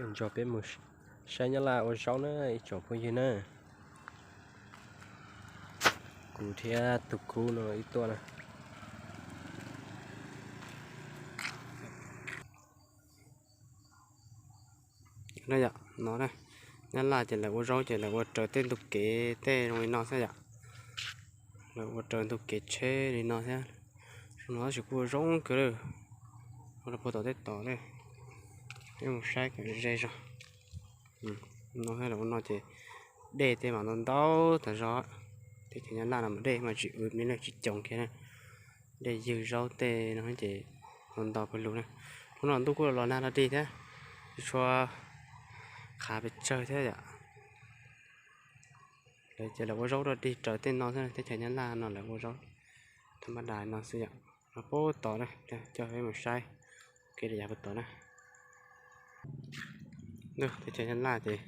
Nrog peb mus saib Nyab Laj ua zaub na ib tsoom phooj ywg na. Kuv thiab tus khub no ib tuaj na. No, Nyab Laj ces lawv ua zaub ces lawv ua raws tej ntug kev tej zoo li no xwb yom. Lawv ua raws ntug kev tsheb li no thiab. Zoo no tab sis kuj ua zoo kawg li. Ua rau puag tom tej tod li. Peb mus saib kom ze zog. No lawv ua no ces dej tej mas ntau ntau tas zog. Teb chaws Nyab Laj no mas dej mas tsis ua li na, tsis coos kiag na. Dej ywg zaub tej no ces ntau ntau pawg lug na. Hnub no ntuj kuj los nag los dig thiab, tsis tshua qhav pes tsawg thiab yom. Lawv ces lawv ua zaub rau dig raws tej no xwb, teb chaws Nyab Laj no lawv ua zaub thaj mab das no xwb yom. Puag tod na, coj peb mus saib kev rau yav puag tod na. Teb chaws Nyab Laj ces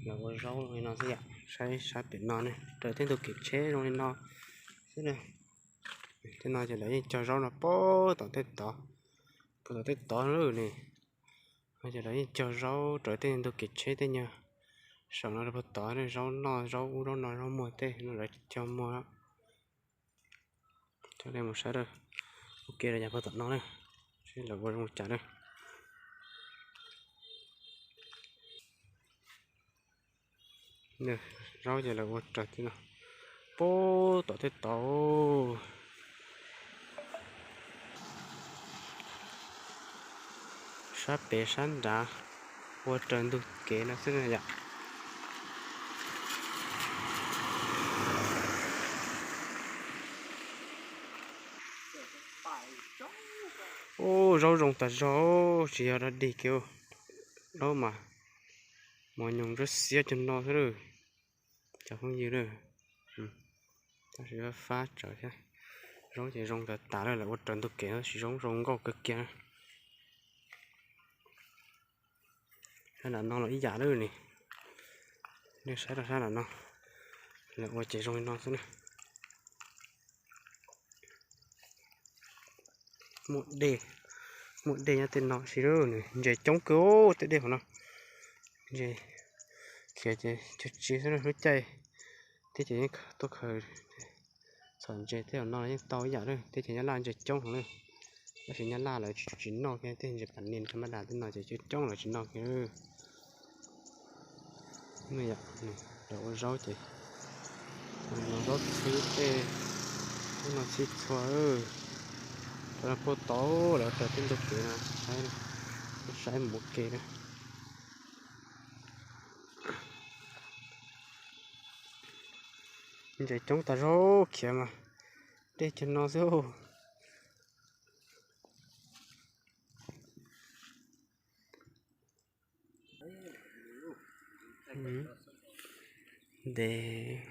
lawv ua zaub li no xwb yom, saib sab pem no ne, raws tej ntug kev tsheb zoo li no xwb na. Tej no ces lawv yeej cog zaub no puag tom tej tod, puag tom tej tod lawm ne. Ces lawv yeej cog zaub raws tej ntug kev tsheb tej nyuag saum no rau puag tod, zaub noj zaub ub zaub no zaub muag tej no lawv cog muag. Coj nej mus saib ua ke rau yav puag tom no na, seb lawv ua zoo li cas na. Zaub ces lawv ua raws tej no, puag tom tej tod. Sab pem sab nrad ua raws ntug kev no xwb yom. Ub, zaub zoo tas zog, tsis yog dog dig kiag. Zaub mas mos nyoos ntsuab xiab cog no xwb lawm cov phooj ywg lawm. Tab sis fab tsawv thiab. Zaub ces zoo tas tas lawm, lawv ua raws ntug kev tab sis zaub zoo nkauj kawg kiag. Sab nram no los ib yam lawm ne. Nej saib rau sab nram no, lawv ua ces zoo li no xwb na. Muaj dej, muaj dej nyob tej no sis ntses coob kawg tej dej hauv no. Ntses khiav ces cog tsi xwb lub caij, teb ces yeej tuaj khaws txhom ntses tej hauv no yeej tau ib yam lawm, teb ces Nyab Laj ntses coob heev lawm. Tab sis Nyab Laj lawv tsis noj kiag tej ntses pas nis thaj mab das tej no ces coob coob lawv tsis noj kiag. Lawv ua zaub ces, zaub txhwb tej, zaub no txhib txhua, rau puag tod lawv raws tej ntug kev no, saib mus ua ke na. Ntses coob tas zog khiav mas dej cog no xwb. Ntev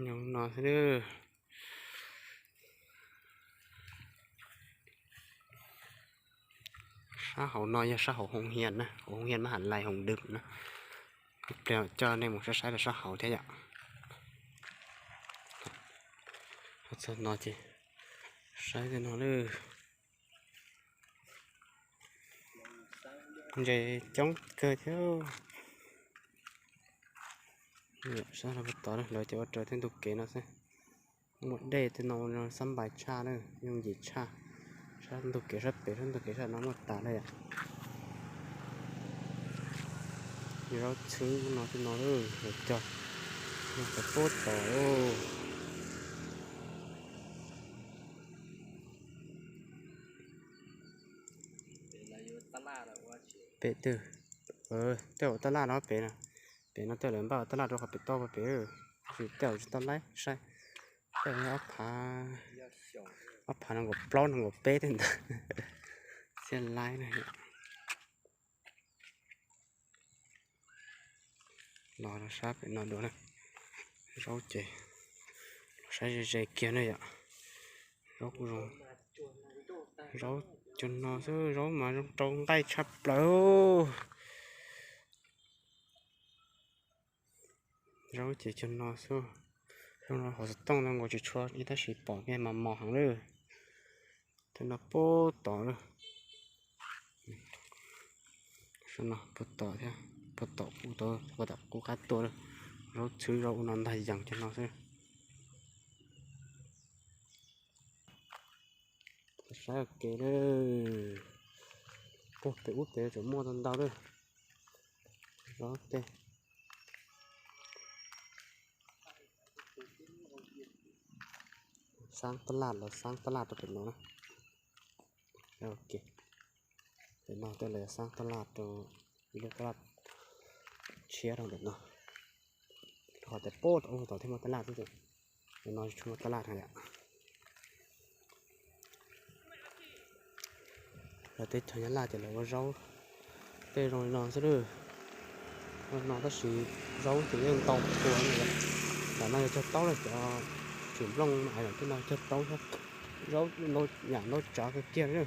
nyob no xwb. Sab hauv no yog sab hauv hoo hias na, hoo hias mab ham lais hoo dwm na. Ib pliag coj nej mus saib saib rau sab hauv thiab yom. Txog no ces saib tej no lawm. Ntses coob kawg thiab. Sab puag tod lawv ces ua raws tej ntug kev no xwb. Muaj dej tej no xab npais tshaj na, yooj yim tshaj. Sab ntug kev sab pem, sab ntug kev sab no muaj tas lawm yom. Zaub txhwb no tej no lawm, lawv cog no tas puag tod. Pem twg, tej hauv tab laj no pem no, pem no tej lawv npaj ua tab laj rau qhov pem toj pem, tab sis tej hauv tsis tau laib saib. Tej ob phav, ob phav nees nkaum plaub nees nkaum peb tej ntawd thiaj laib na. Los sab pem no dua na, zaub ces los saib ze ze kiag na yom. Zaub kuj zoo, zaub cog no xwb, zaub mas zoo rau nqaij tshaj plaws. Zaub ces cog no xwb. Zaub no hauv xov tooj no nkaus tsis tshua ib tab sis pom kiag mas mos heev lawm. Tej no puag tod lawm. Puag tom thiab, puag tom kuv, puag tom kuv qab tuaj lawm. Zaub txhwb zaub ua no ntag yees cog no xwb. Saib ua ke lawm. Puag pem ub pem tseem muaj ntau ntau lawm. Zaub tej. Xab tab laj, lawv xab tab laj rau pem no na. Pem no tej lawv xab tab laj rau, ib lub tab laj tshiab rau pem no. Qhov tias puag tom ub tom thiaj muaj tab laj xwb, pem no tsis muaj tab laj na yom. Lawv teb chaws Nyab Laj ces lawv ua zaub tej zoo li no xwb lawm. Ua no tab sis zaub ces yeej ntau kawg li. Ntawm no yog cog taub lawm, cov tsuam nplooj no, tej no cog taub thiab. Zaub ntau yam ntau tsav kawg kiag li.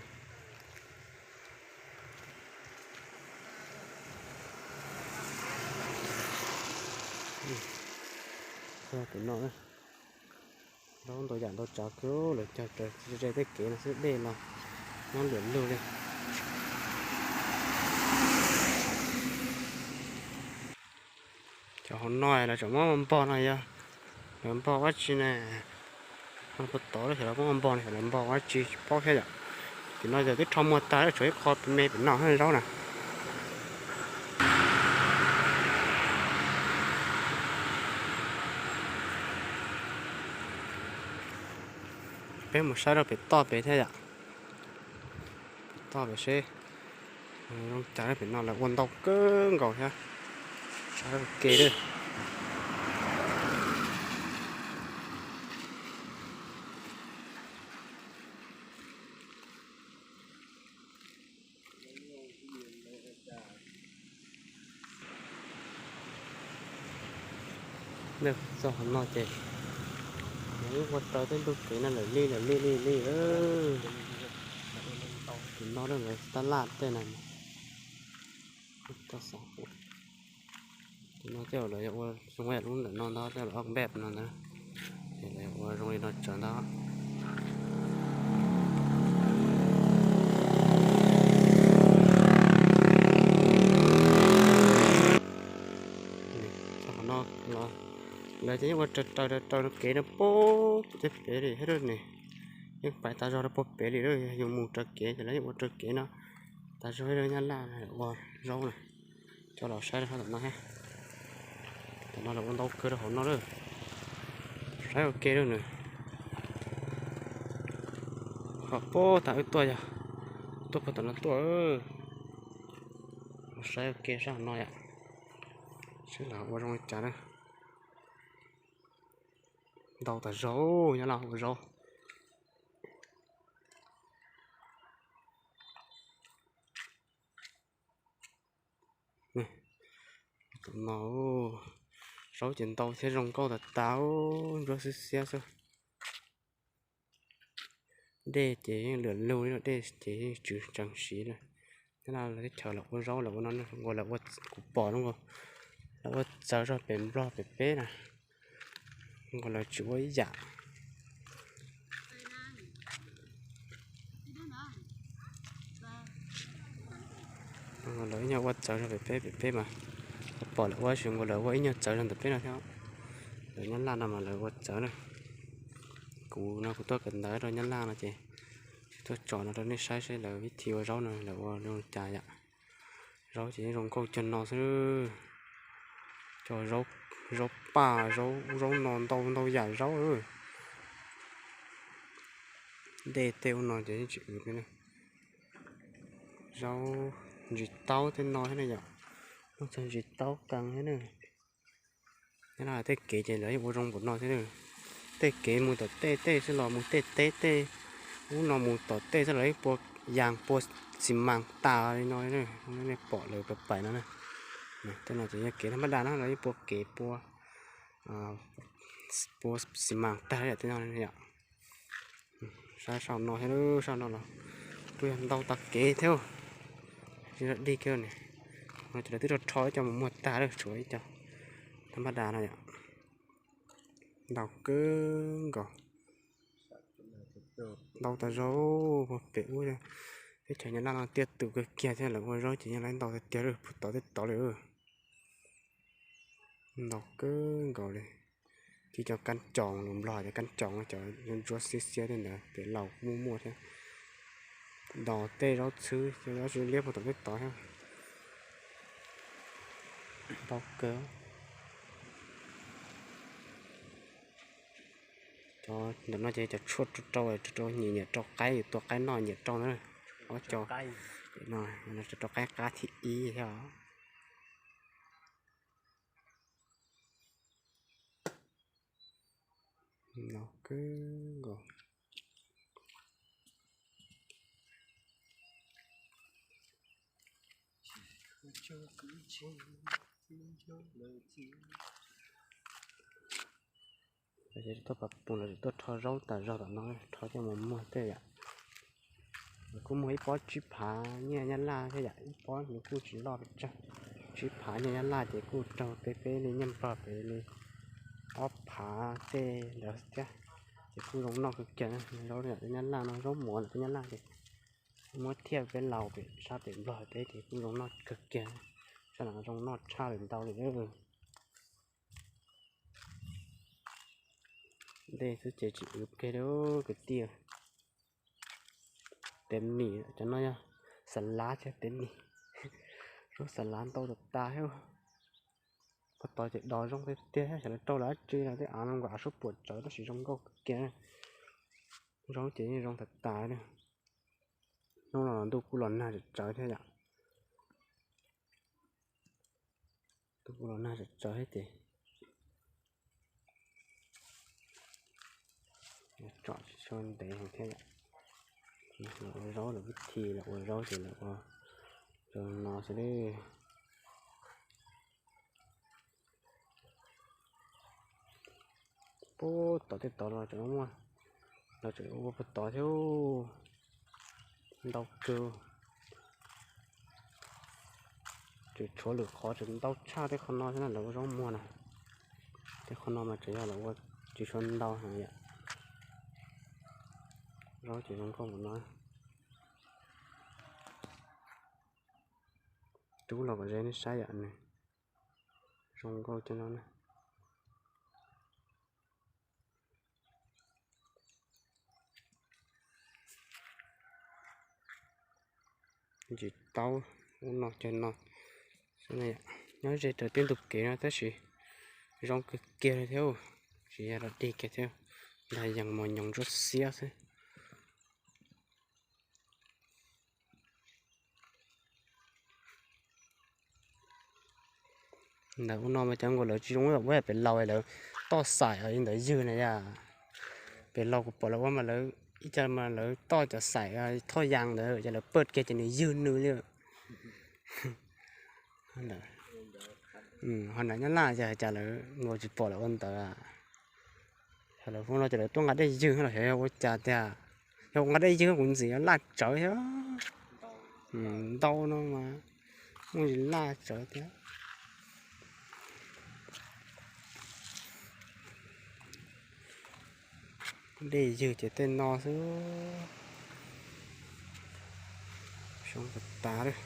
Pem no zaub ntau yam ntau tsav kawg, lawv cog raws ze tej kev no xwb, dej los nyob luam lug li. Cov hauv no lawv tseem muab npog no yog lawv npog ua dab tsi ne? Puag tod lawm xyov lawv muab npog no xyov lawv npog ua dab tsi tsis paub thiab yom. Tim no ces twb rho muag tag, tshuav ib qho me pem no zaub na. Peb mus saib rau pem toj pem thiab yom. Pem toj pem seb zoo cas, pem no lawv ua ntau kawg nkaus thiab. Saib ua ke lawm. Txog qhov no ces lawv yeej ua raws tej ntug kev no lawm li lawm li li li. Tim no lawv tab laj tej na. Tim no tej zaum lawv yuav ua zoo ib yam lub ntawm no ntag, tej zaum ob npej no ntag, ces lawv yuav ua zoo li no tsawv ntag. Txog qhov no los lawv ces yeej ua raws raws raws raws kev no puag pem tej pem li thiab ne. Yeej pais tas zog rau puag pem li lawm, yog yus mus raws kev ces lawv yeej ua raws kev no tas zog li. Nyab Laj ua zaub na. Coj los saib rau sab tom no thiab. Tom no lawv ua ntau kawg rau hauv no lawm. Saib ua ke lawm nws. Qhov puag tas wb tuaj yog tuaj puag tom no tuaj. Saib ua ke sab hauv no yom. Saib lawv ua zoo li cas na. Ntau tas zog, Nyab Laj ua zaub. Tom no zaub ces ntau thiab zoo nkauj tas tas, ntsuab xiab xiab xwb. Dej ces yeej luam lug li, dej ces yeej tseem siv li. Nyab Laj lawv teb chaws lawv ua zaub lawv ua no, nkaus lawv ua, kuv pom zoo nkaus lawv ua txawv zog pem Nplog pem peb na. Nkaus lawv tsis ua ib yam. Lawv ib nyuag ua txawv zog pem peb, pem peb mas pom lawv ua, tab sis nkaus lawv ua ib nyuag txawv zog ntawm peb no thiab. Lawv Nyab Laj no mas lawv ua txawv na. Kuv no kuv tuaj kawm ntawv rau Nyab Laj no ces tuaj tsom no rau nej saib seb lawv vib thi ua zaub no lawv ua zoo li cas yom. Zaub ces yeej zoo nkauj cog no xwb. Cog zaub, zaub paj, zaub, zaub no ntau ntau yam zaub. Dej tej ub no ces yeej tsis ua li. Zaub, ntsis taub tej no thiab ne yom. Muaj txog ntsis taub qees thiab ne. Nyob no tej kev ces lawv yeej ua zoo npaum no thiab. Tej kev mus tom tej tej xwb los mus tej teb tej ub no mus tom tej xwb los yeej pua yas pua xi mas tas li no. Nej pom lawv pais pais no na. Tej no ces yog kev thaj mab das na, lawv yeej pua kev pua, pua xi mas tag yam tej no yom. Saib saum no thiab, saum no los kuj yog ntau tag kev thiab. Dig kiag ne, no ces lawv twb rho rho ib co mus muag tag lawm, tshuav ib co thaj mab das no yom. Ntau kawg nkaus. Ntau tas zog. Pem ub teb chaws Nyab Laj no tiaj tus kawg kiag thiab, lawv ua zaub ces yeej laib ntau tiag tiag, puag tod tej tod li. Ntau kawg nkaus li. Ces cov kab coos, lus Nplog cov kab coos, cov ntsuab xiab xiab tej ntawd pem laus kuj muaj muaj thiab. Dos tej zaub txhwb, cov zaub tsis liab puag tom tej tod thiab. Ntau kawg. Cov ntawm no ces cov tshuaj rau rau, rau rau nyiam, nyiam rau qaib, tua qaib noj nyiam rau na. Ob co no rau rau qaib qab thib ib thiab. Ntau kawg nkaus. Ces tuaj pas pus los tuaj rho zaub tas zog tom no, rho coj mus muag tej yam. Kuj muag ib pob tsib phav nyiaj Nyab Laj thiab yam, ib pob nws kuj tsis loj pes tsawg. Tsib phav nyiaj Nyab Laj ces kuj raug peb peb li nyiaj Nplog pem li ob phav tej ntawd thiab. Ces kuj zoo noj kawg kiag zaub yam tej Nyab Laj no, zaub mov ntawm tej Nyab Laj ces muab thiaj peb laus pem sab pem Nplog peb ces kuj zoo noj kawg kiag. Sab no zoo noj tshaj lawm ntau li. Dej xwb ces tsis ua ke li kwv tij. Tes mis cov no yog xas lav thiab tes mis. Zaub xas lav ntau tas tas thiab. Puag tod ces dos zoo tiag tiag, xyov lawv rau lawv dab tsi los tej av no nkaus av suab puam tsawv tab sis zoo nkauj kawg kiag. Zaub ces yeej zoo tas tas li. Hnub no los ntuj kuj los nag tsawv tsawv thiab yom. Ntuj kuj los nag tsawv tsawv thiab ces tsom tsis tshua ntev heev thiab yom. Lawv ua zaub lawv kuj thi, lawv ua zaub ces lawv ua zoo no xwb li. Puag tom tej tod los tseem muaj, los tseem ua puag tod thiab. Ntau kawg. Tseem tshuav lwm qhov tseem ntau tshaj tej qhov no thiab na, lawv ua zaub muag na. Tej qhov no mas tseem yog lawv ua tsis tshua ntau heev yom. Zaub ces zoo nkauj npaum no. Rub los kom ze nej saib yom, nws zoo nkauj cov no na. Ntsis taub ub no cov no. Nyob ze rau tej ntug kev no tab sis zoo kawg kiag li thiab. Tsis yog dog dig kiag thiab, nrog yees mos nyoos ntsuab xiab xwb. Ntawm ub no mas cov nkaus lawv tsis zoo ua pem laus, lawv toj xaim li ntawd ywg na yom. Pem laus kuv pom lawv ua mas lawv ib co mas lawv toj cov xaim thoj yas ntawd ces lawv pawj kiag ces nws ywg nws li. Ho nram Nyab Laj ces cas lawv nkaus tsis pom lawv ua ntawd. Lawv ua no ces lawv tuaj nqa dej ywg los xyov yog ua cas tiag. Yog ua nqa dej ywg kuv ntxim laj tsawv thiab. Ntau no mas muaj laj tsawv thiab. Dej ywg ces tej no xwb. Xyoo tas tas lawm.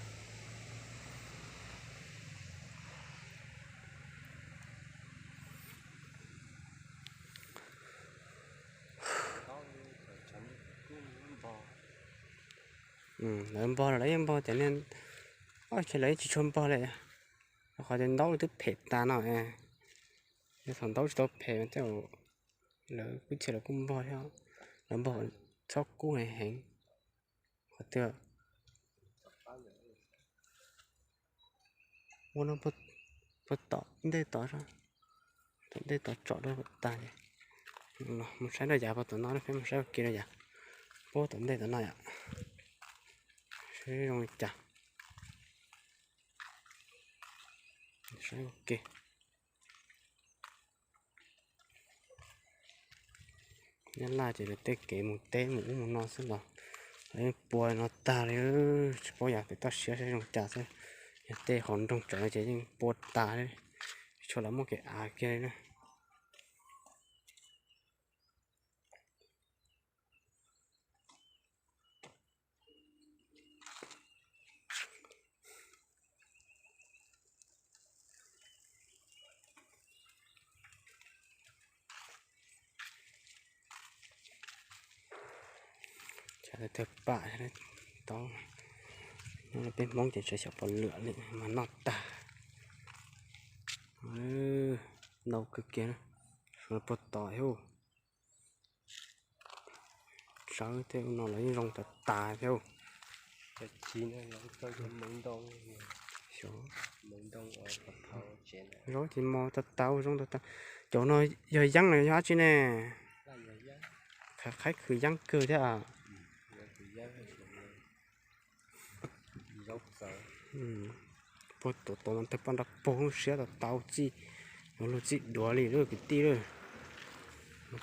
Lawv npog los lawv yeej npog cov niag, ob chaw lawv yeej tsis tshua npog li. Rau qhov tias ntaub twb phem tas no, yog thaum ntaub tsis tau phem mas tej zaum lawv kuj txhia lawv kuj npog thiab. Lawv npog txhob kub heev heev. Qhov twg ua no puag tom ntej tod, tom ntej tod tsom rau tas ces mus saib rau yav puag tom no, peb mus saib ua ke rau yav puag tom ntej tom no yom. Saib zoo li cas. Saib ua ke. Nyab Laj ces lawv tej kev mus teb mus ub mus no xwb los lawv yeej pua no tag li, tsis paub yog pem toj siab saib zoo cas xwb. Yog tej hauv nroog tsawv ces yeej pua tas li, tsis tshua los muaj kev av kiag li na. Thawj pam tau, peb Hmoob ces tseem xyaum pom lwm li mas noj tag. Ntau kawg kiag, puag tom thiab. Tsawb tej no los yeej zoo tas tas thiab. Zaub ces mos tas tas, zoo tas tas. Cov no yog yeeb los yog dab tsi ne? Qhov qhaib khwv yeeb kawg thiab. Puag tom tod mas tawg paj nrag puag siab tas tas, txij, luag txij duav li lawm kwv tij lawm.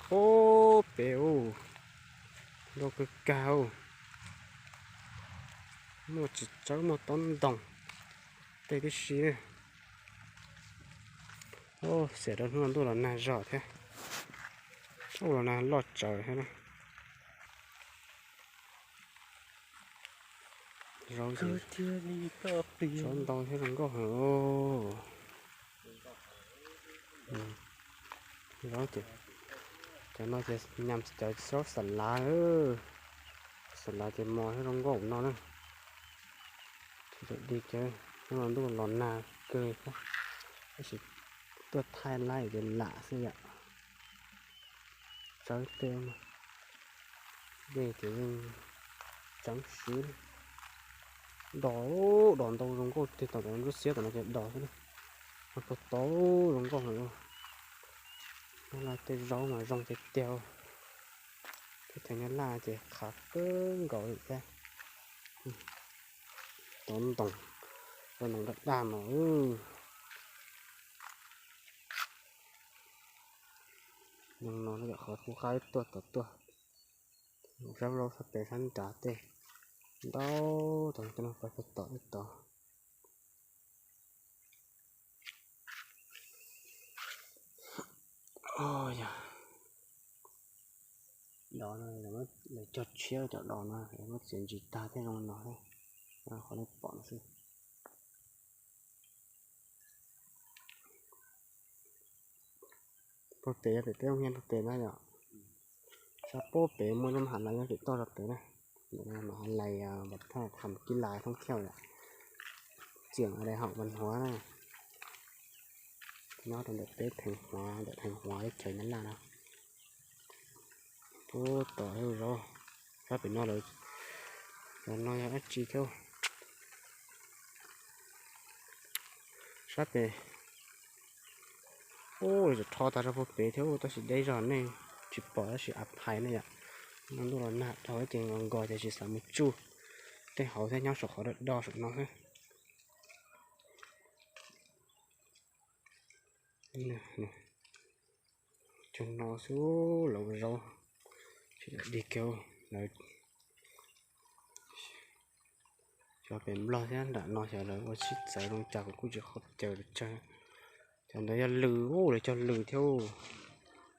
Puag pem ub, ntau kawg kag ub. Muaj txiv tsawb, muaj tob ntoos tej tib si. Xiam rau hnub no ntuj los nag zog thiab. Ub, los nag loj tsawv thiab na. Zaub, zaub ntau thiab zoo nkauj heev. Zaub ces, cov no ces nyam cov zaub xas lav, xas lav ces mos thiab zoo nkauj no na. Tsis tau dig kiag, hnub no ntuj los nag kawg thiab, tab sis tuaj thaij laib ces lam xwb yom. Tsawb tej, dej ces yeej tseev siv. Dos, dos ntau zoo nkauj tiag, tom ntawd lub xiab tom no ces dos xwb na. Puag tod zoo nkauj heev. Nyab Laj tej zaub mas zoo tiag tiag. Teb chaws Nyab Laj ces qhav kawg nkaus li thiab. Tob ntoos, tob ntoos daj daj no. Zoo no yom, qhov pub qab tuaj tom tuaj, sab laub sab pem sab nrad tej ntau, tom tej no pais puag tom tej tod. Yog, dos no lawv cog tshiab cov dos no, muab txiav ntsis tag thiaj zoo no thiab, qhov nej pom no xwb. Puag pem yog pem peb lub niag puag pem na yom. Sab puag pem muaj lub hav lais nyob pem toj rau pem na. Hav lais Npam Thaj Tham Kib Lais Thoob Thiauj yom, trường đại học văn hóa na, nyob rau ntawm teb Theej Huav, ntawm Theej Huav teb chaws Nyab Laj no. Puag tom zaub, sab pem no lawm, no yog dab tsi thiab. Sab pem, ub, rho tag rau puag pem thiab, tab sis deb zog nej tsis pom tab sis a phais ne yom. No ntuj los nag dhau ces nkaus nkaus ces tsis xav mus tsuj tej hauv thiab, nyob saum qhov do do saum no xwb. Cog no xwb lawv ua zaub, tsis dig kiag lawv. Xyov pem Nplog thiab nram no xyov lawv ua sib txawv zoo cas kuv kuj tsis qhov caws lawv tsawg. Cov ntawd yog lws, lawv cog lws thiab.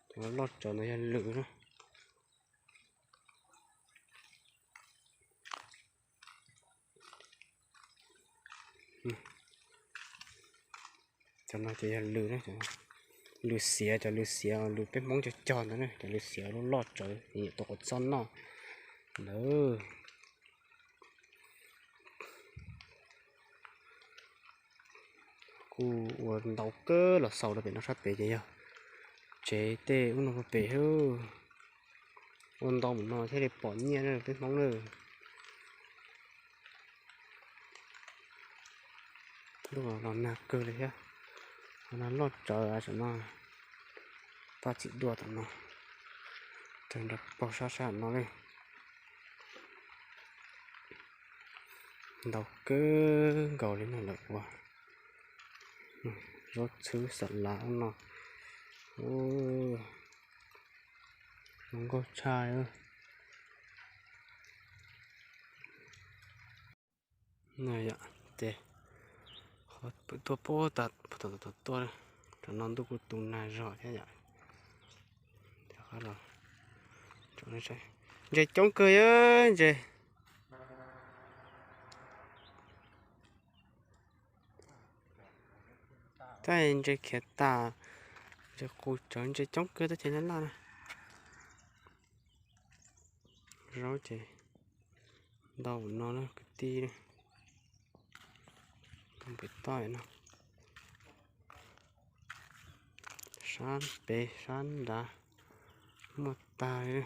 Cov loj tsawv ntawd yog lws na. Cov no ces yog lws, lws xiav, cov lws xiav lws peb Hmoob cog cog ntawd na, cov lws xiav loj loj tsawv nyiam tua qos txob noj ntawd. Kuj ua ntau kawg los xaus rau pem no sab pem ces yog tsev tej ub no puag pem. Ua ntau mus no thiaj li pom nyiaj na peb Hmoob na. Ntuj los nag kawg li thiab, los nag loj tsawv tam no, paj txim dua tam no, tawg nrog pog sab sab no li. Ntau kawg nkaus li no lawm ua zaub txhwb xam lav no. Zoo nkauj tshaj. Yom, ces qhov tuaj pem tas, tom tuaj, tam no ntuj kuj tu nag zog thiab yom. Ntses coob kawg, ntses. Tab ntses khiav tas, ntses qus tsawv, ntses coob kawg teb chaws Nyab Laj na. Zaub ces Ntau no na kwv tij, pem toj no, sab pem sab nrad muaj tag li.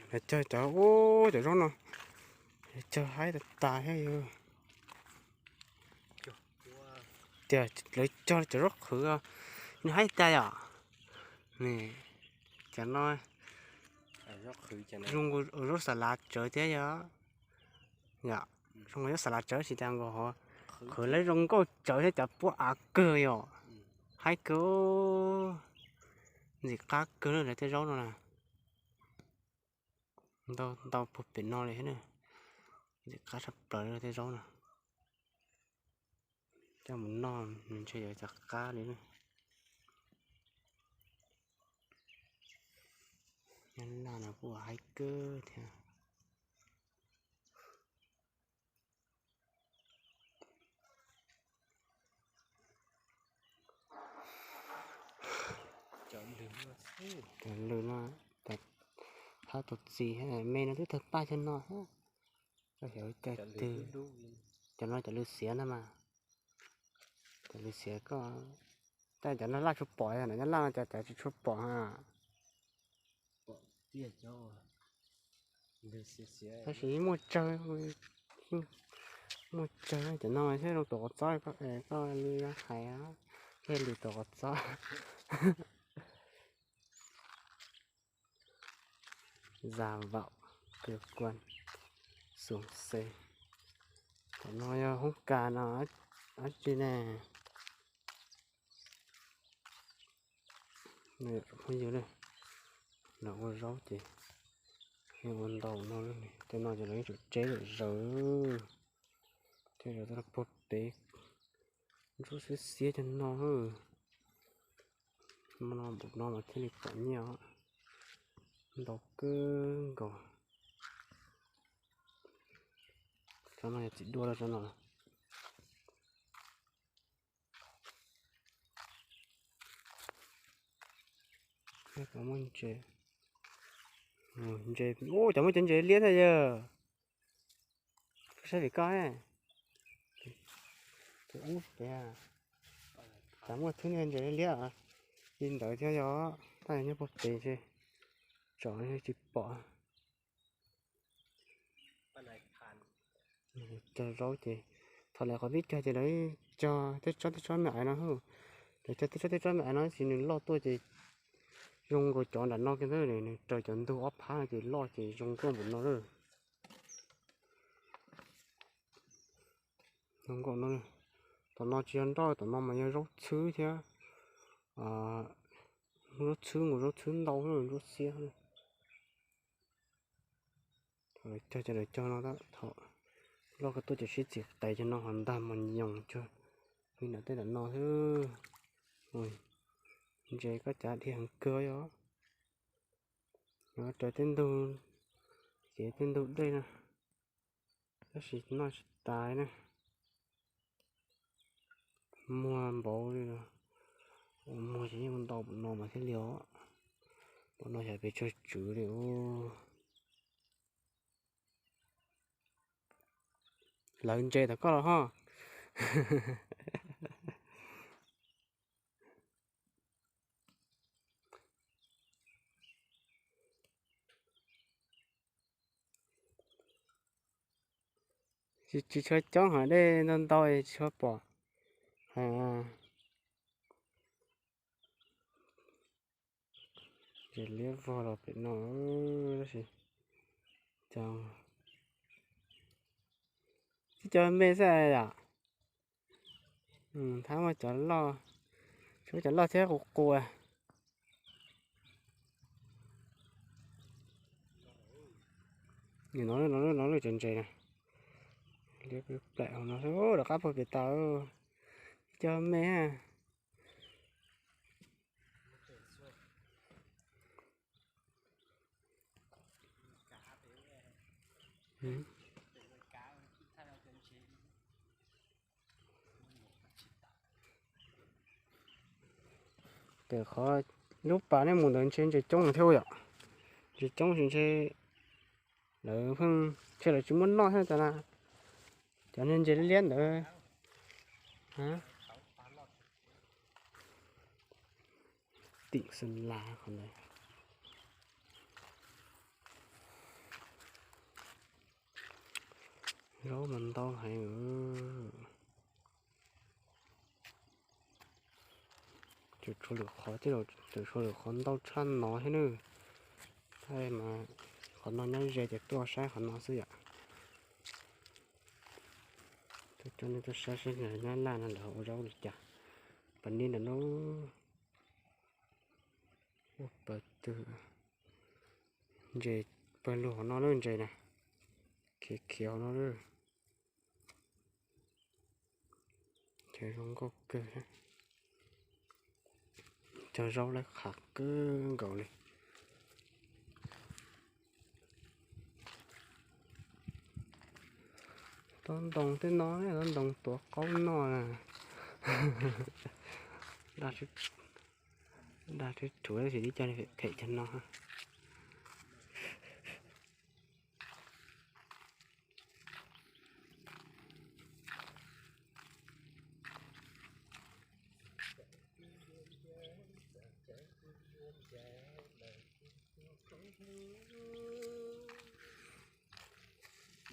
Lawv cog cov, cov zaub no, cog haib tas tas thiab yog tias lawv cog cov zaub qhwv, nws haib tas yom. Cov no zoo nkaus zaub xas lav tsawv thiab yom. Yom, zoo nkaus zaub xas lav tsawv tsis tas nkaus qhwv lawv zoo nkauj tsawv thiab cov puab av kawg yom. Haib kawg, ntxim qab kawg lawm tej zaub no na. Ntau ntau puag pem no li thiab na, ntxim qab tshaj plaws tej zaub no. Coj mus noj nws ntshe yuav txav qab li na. Nyob laj no kuj haib kawg thiab. Cov lws no, thab tus txiv me no twb tawg paj cov no, koj xyov cas twg. Cov no cov lws xiav na mas, cov lws xiav koj, tab cov no laj tshua pom, nyob laj no cov cov tsis tshua pom. Tab sis muaj tsawg, muaj tsawg cov no thiab zoo tuam qov txob, koj li hais thiaj li tuam qov txob. Zas vaum, kws kuas, xum xes. Tom no yog hoob kas no, dab tsi ne? Phooj ywg, los ua zaub ces ua ntau no, tej no ces lawv yeej tseem tseb zawm zawv, tseb zawv tau puag pem, ntsuab xiab xiab cov no. Hmo no npaum no mas thiaj li pom nyiaj os, ntau kawg nkaus. Cov no yog txiv duaj los cov no. Muaj ntses, ntses, cov muaj cov ntses liab thiab yawg. Saib vim koj, tus ub, cas muaj thwb niag ntses liab, li ntawd thiab yog, tab nyob puag pem ces tsom tsis pom. Cog zaub ces thaum lawv qhov vib cog ces lawv cog tej tsob tej tsob me aiv no, lawv cog tej tsob tej tsob me aiv no tab sis nws loj tuaj ces zoo nkaus cov nram no kiag ntag, nws raws cov ntug ob phab no ces loj ces zoo nkauj npaum no lawm. Zoo nkauj no, tom no tsis yog nroj, tom no mas yog zaub txhwb thiab, zaub txhwb nkaus zaub txhwb ntau, zaub xiab. Thaum lawv cog ces lawv cog no, thaum loj ko tuaj ces sib txim tes cov no ho ntag mos nyoos cog li nram tej nram no xwb. Ntses koj cav dhia heev kawg os. Raws tej ntug, ces tej ntug dej no, tab sis noj tsis tas na. Muag npaum li, muag ces yeej ntau npaum no mas thiaj li os. Npaum no xyov pes tsawg tswv li. Lawv ntses tom koj los ho. Tsis tshua coob, hais dej ntau ntau tsis tshua pom. Ces liab vog los pem no, tab sis cov, tib cov me xwb yom. Thab muaj cov loj, tshuav cov loj thiab qus qus. Nim no lub, no lub tsev ntses na, liab plaim hauv no, rov qab puag pem tau, tib cov me. Ces qhov lub pas nej mus ntawd ntshe ntses coob thiab yom. Ntses coob ces ntshe Lawv pheej, thiab lawv tsis muaj noj thiab cov na, cov niag ntses liab ntawd. Tim xeem las qhov ntawd. Zaub mas ntau heev. Tseem tshuav lwm qhov, tseem tshuav lwm qhov ntau tshaj no thiab nawb. Mas qhov no nyob ze ces tuaj saib qhov no xwb yom. Tuaj coj nej tuaj saib seb nyab laj no lawv ua zaub li cas. Pas nib ntawm no. Ua pawg twg, ntses pawg lug hauv no lawm ntses na, khiav khiav hauv no lawm. Ces zoo nkauj kawg, cog zaub lawv qhav kawg nkaus li. Tob ntoo tej no, tob ntoo tuav qaub noj na. Dag tib rhuav tab sis tib co phem cov no.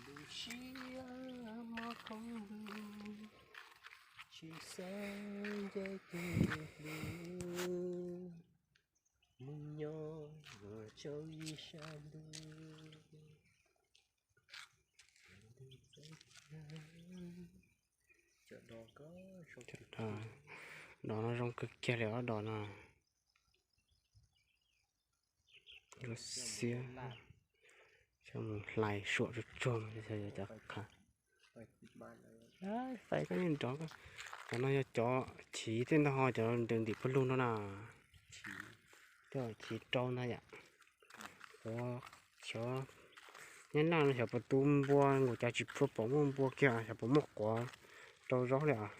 Lub siab mob koob lug, tsis xav nce tus hlub, mus nyob rau ib sab ntuj. Dos no zoo kawg kiag li os, dos no. Lub siab, mus hlais suam tsuag tsuag cov qhav. Fais koj yeej nrov, cov no yog cov chiv tej ntag ho, cov ntim pawg lug no na. Cov chiv rau ntag yom. Xyov nyab laj no xyov puas tu npua nkaus cas tsis tshua pom muaj npua kiag, xyov puas muaj quav rau zaub li os.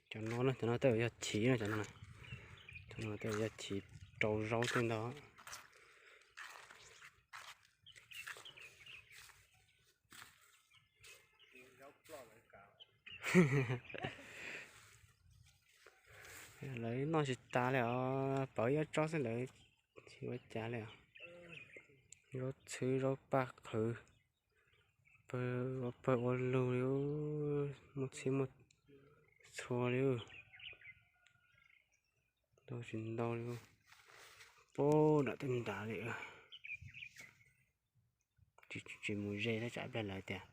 Cov no na, cov no tej yog chiv no, cov no tej yog chiv rau zaub tej ntag. Lawv noj tsis tas li os, pawv ib ob tsob xwb lawv tsis ua cas li os. Zaub txhwb zaub paj qhwv, pawg ua lug li, muaj txhij muaj txhua li. Ntau tsis ntau li, pab nram tej nrad li. Tsis mus ze thiab tsam pliag lawv tias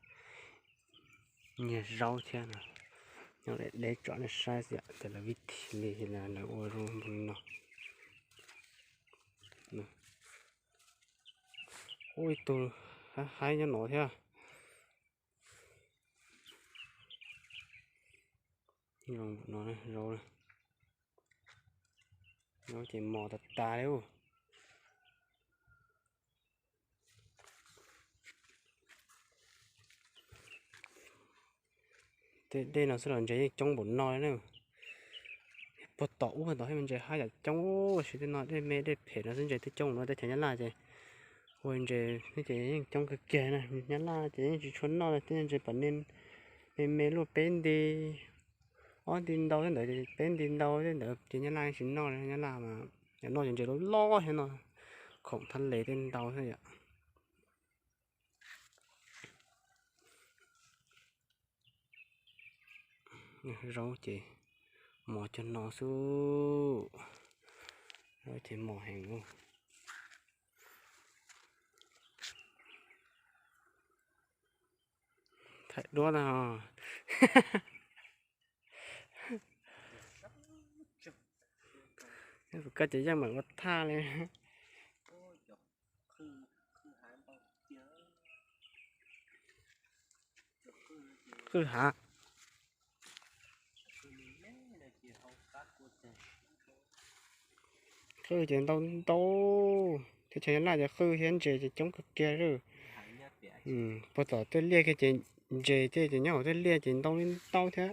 nyiag zaub thiab no. Nyob deb tsom nej saib xwb tias lawv vib thim li lawv ua zoo li no. Ub, ib tug haib nyob no thiab. Zoo no, zaub, zaub ces mos tas tas li ub. Tej dej no xwb los ntses yeej coob npaum no li na. Puag tom ub tom thiab ntses haib yam coob, tab sis tej no dej me dej phem no xwb ntses twb coob no. Teb chaws Nyab Laj ces ua ntses ces yeej coob kawg kiag na. Nyab Laj ces yeej tsis tshua noj tej ntses pom nej me me luaj peb nti, ob nti ntau tej ntawd, peb nti ntau tej ntawd ces Nyab Laj yeej tsis noj li. Nyab Laj mas yog noj cov ntses loj loj thiab no, khoom thab les tej ntau thiab yom. Zaub ces mos cog no xwb, zaub ces mos heev. Thaij duab na. Koj ces yeej meem ua thaj li. Qwj hav, qwj ces ntau ntau. Teb chaws Nyab Laj ces qwj thiab ntses ces coob kawg kiag li. Puag tom tej liaj kiag ces ntses tej ces nyob hauv tej liaj ces ntau li ntau thiab.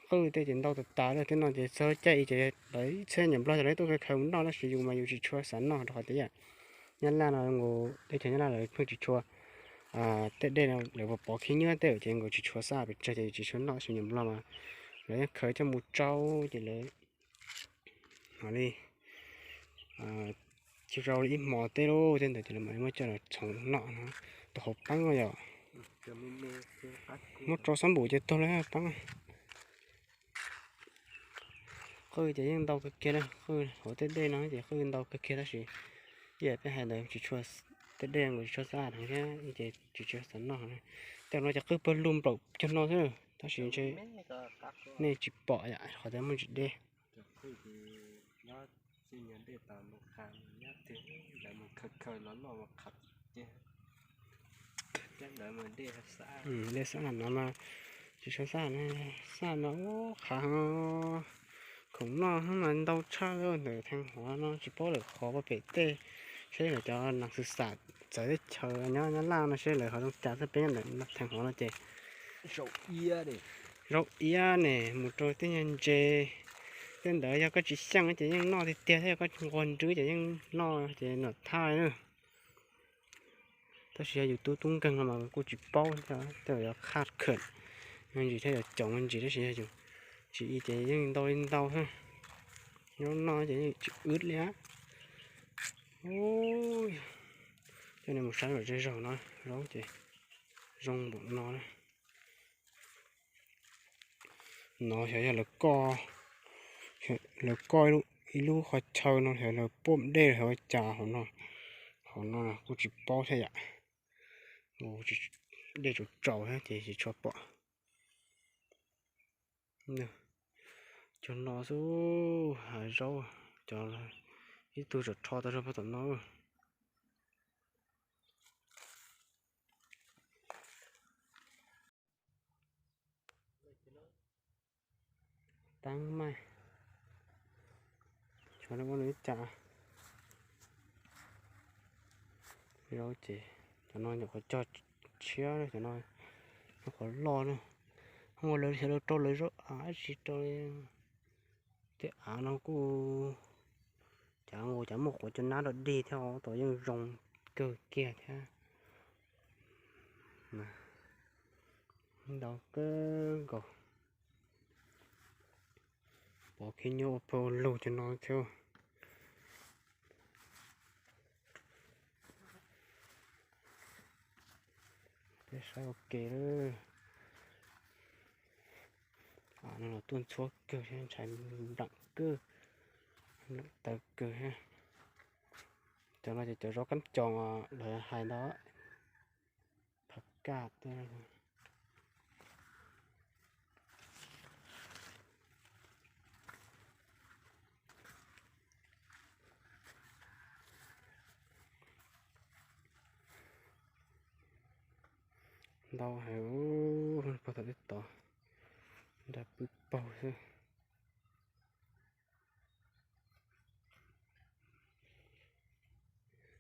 Qwj tej ces ntau tas tas li. Tej no ces txog caij i ces lawv ib txhia nyuam nplog ces lawv tuaj khaws khaws mus noj tab sis yus mas yus tsis tshua xav noj rau qhov tias Nyab Laj no nkaus teb chaws Nyab Laj lawv pheej tsis tshua, tej dej no lawv pov pov khib nyiab tej ces nkaus tsis tshua xaj pes tsawg ces yus tsis tshua noj tab sis nyuam nplog mas lawv yeej khaws coj mus tsau ces lawv li coj rau li ib hmo tej lub tej ntawd ces lawv mam li muab coj los txhoov noj no. Tus hauv peeb no yom, muab rau xab npum ces tuag lawm peeb. Qwj ces yeej ntau kawg kiag li, qwj hauv tej dej no ces qwj ntau kawg kiag tab sis ib yam peb hais ntawd tsis tshua, tej dej nkaus tsis tshua xab heev thiab ces tsis tshua xav noj. Tej no ces qwj pawg lug nplaum cog no xwb tab sis ntshe nej tsis pom yom qhov tias muaj ntsis dej. Dej xab no mas tsis tshua xab, xab no ub qhav heev. Khoom noj mas ntau tshaj ntawm theem hov no tsis paub lawm qhov pem tej, seb lawv cov neeg xwm xam txawv teb chaws nyob Nyab Laj no seb lawv ho zoo cas xwb peb nyob ntawm theem hov no ces zaub iab ne mus rau tej nyuag ntses tej ntawd yog koj tsis xyeej ces yeej noj tiag tiag thiab yog koj nquag nrwb ces yeej noj ces noj thaj na. Tab sis yog yus tub tub nkeeg no mas kuj tsis paub thiab, tej zaum yuav qhaj khawm me ntsis thiab yuav coom me ntsis tab sis yog yus tsis i ces yeej ntau li ntau thiab. Zaub no ces yeej tsis wb li. Coj nej mus saib lawm zej zog no, zaub ces zoo npaum no na. No xyov yog lawv koj, lawv koj ib lub qhov chaw no xyov lawv puaj dej los xyov ua cas hauv no. Hauv no kuj tsis paub thiab yom. Dej tsaus tsaus thiab ces tsis tshua pom. Cov no xwb, hav zaub, cov ib tug tsom rho tau rau puag tom no. Teeb maij, cov no ua li cas? Zaub ces cov no nyuam qhuav cog tshiab, cov no qhuav loj na. Ua lawv xyov lawv rau lawv zaub av tsis rau li. Tej av no kuj, cov nqus cov muaj quav cov nab rau dig thiab os, tab yeej zoo kawg kiag thiab. Ntau kawg nkaus. Pov khib nyiab ua pawg lug cov no thiab. Peb saib ua ke lawm. Av no los tuaj ntxhuab kawg thiab, ntshai nplam kawg, nplam tawv kawg thiab. Cov no ces cov zaub kab coos lawv hais ntawd, phav kaj tej. Ntau heev, puag tom tej tod nrag pwb paug xwb.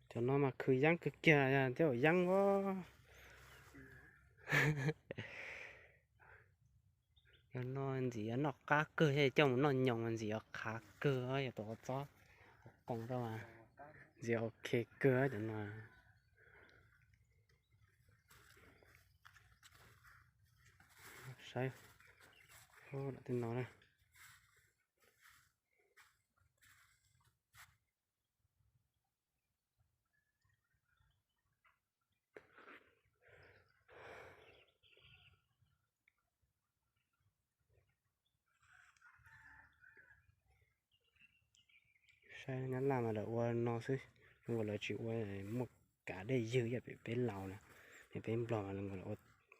Cov no mas khwv yeeb kawg kiag, tej zaum yeeb os. Cov no ntxim yuav noj qab kawg thiab, coj mus noj nyoos ntxim yuav qhav kawg, yog tus qov txob qoos rau mas ntxim yuav ok kawg cov no. Saib, tej no na. Saib nyab laj mas lawv ua no xwb, zoo nkaus lawv tsis ua muaj kav dej ywg ib yam peb laus na, peb nplog mas zoo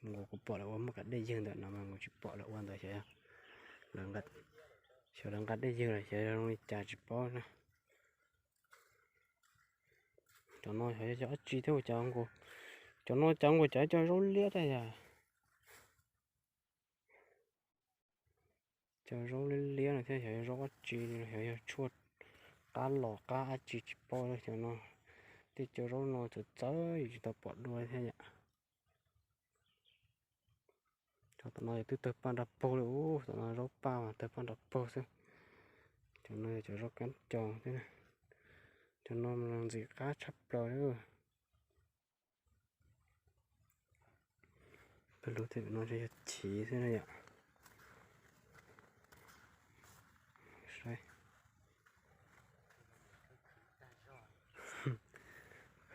nkaus kuv pom lawv ua muaj kav dej ywg ntawm no mas kuv tsis pom lawv ua ntawd xyov, xyov lawv nqa dej ywg los xyov zoo li cas tsis paub na. Cov no xyov yog cov dab tsi thiab, cov no cov nkaus cov cov zaub liab thiab yog. Cov zaub liab liab no thiab xyov yog zaub dab tsi, xyov yog tshuaj qab los qab dab tsi tsis paub cov no. Tej cov zaub no txawv txawv yus tsis tau pom dua thiab yom. Cov tom no yog twb tawg paj nrog paug li ub, tom no zaub paj mas tawg paj nrog paug xwb. Cov no yog cov zaub kab coos thiab. Cov no mas ntxim qab tshaj plaws li. Peb lub tej no yog chiv xwb na yom.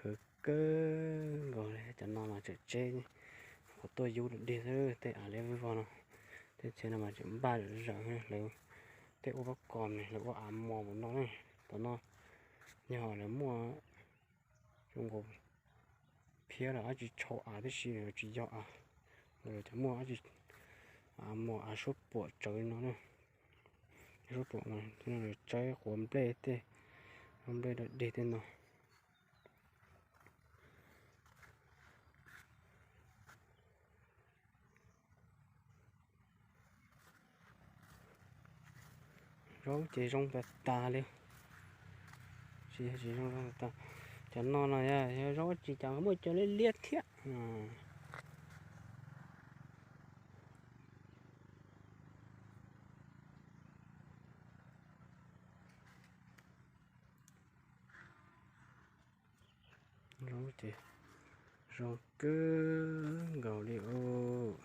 Khwv kawg nkaus li. Cov no mas tseem tseb, qhov tuaj yub dig xwb, tej av liab vog no. Tej txhia no mas tseem npaj zom zaws lawv. Tej ua pob kos ne, lawv ua av mos mus no ne. Tom no yog lawv muaj zoo nkaus phiab los dab tsi tshau av tib si, tsis yog av, lawv cov muaj dab tsi, av mos av suab puam tsawv li no na. Suab puam no tsawb quav nplej tej, quav nplej dog dig tej no. Zaub ces zoo tas tas li. Tsis, tsis zoo, zoo tas. Cov no no yog zaub tsis, cov muaj cov liab liab thiab. Zaub ces zoo kawg nkaus li os.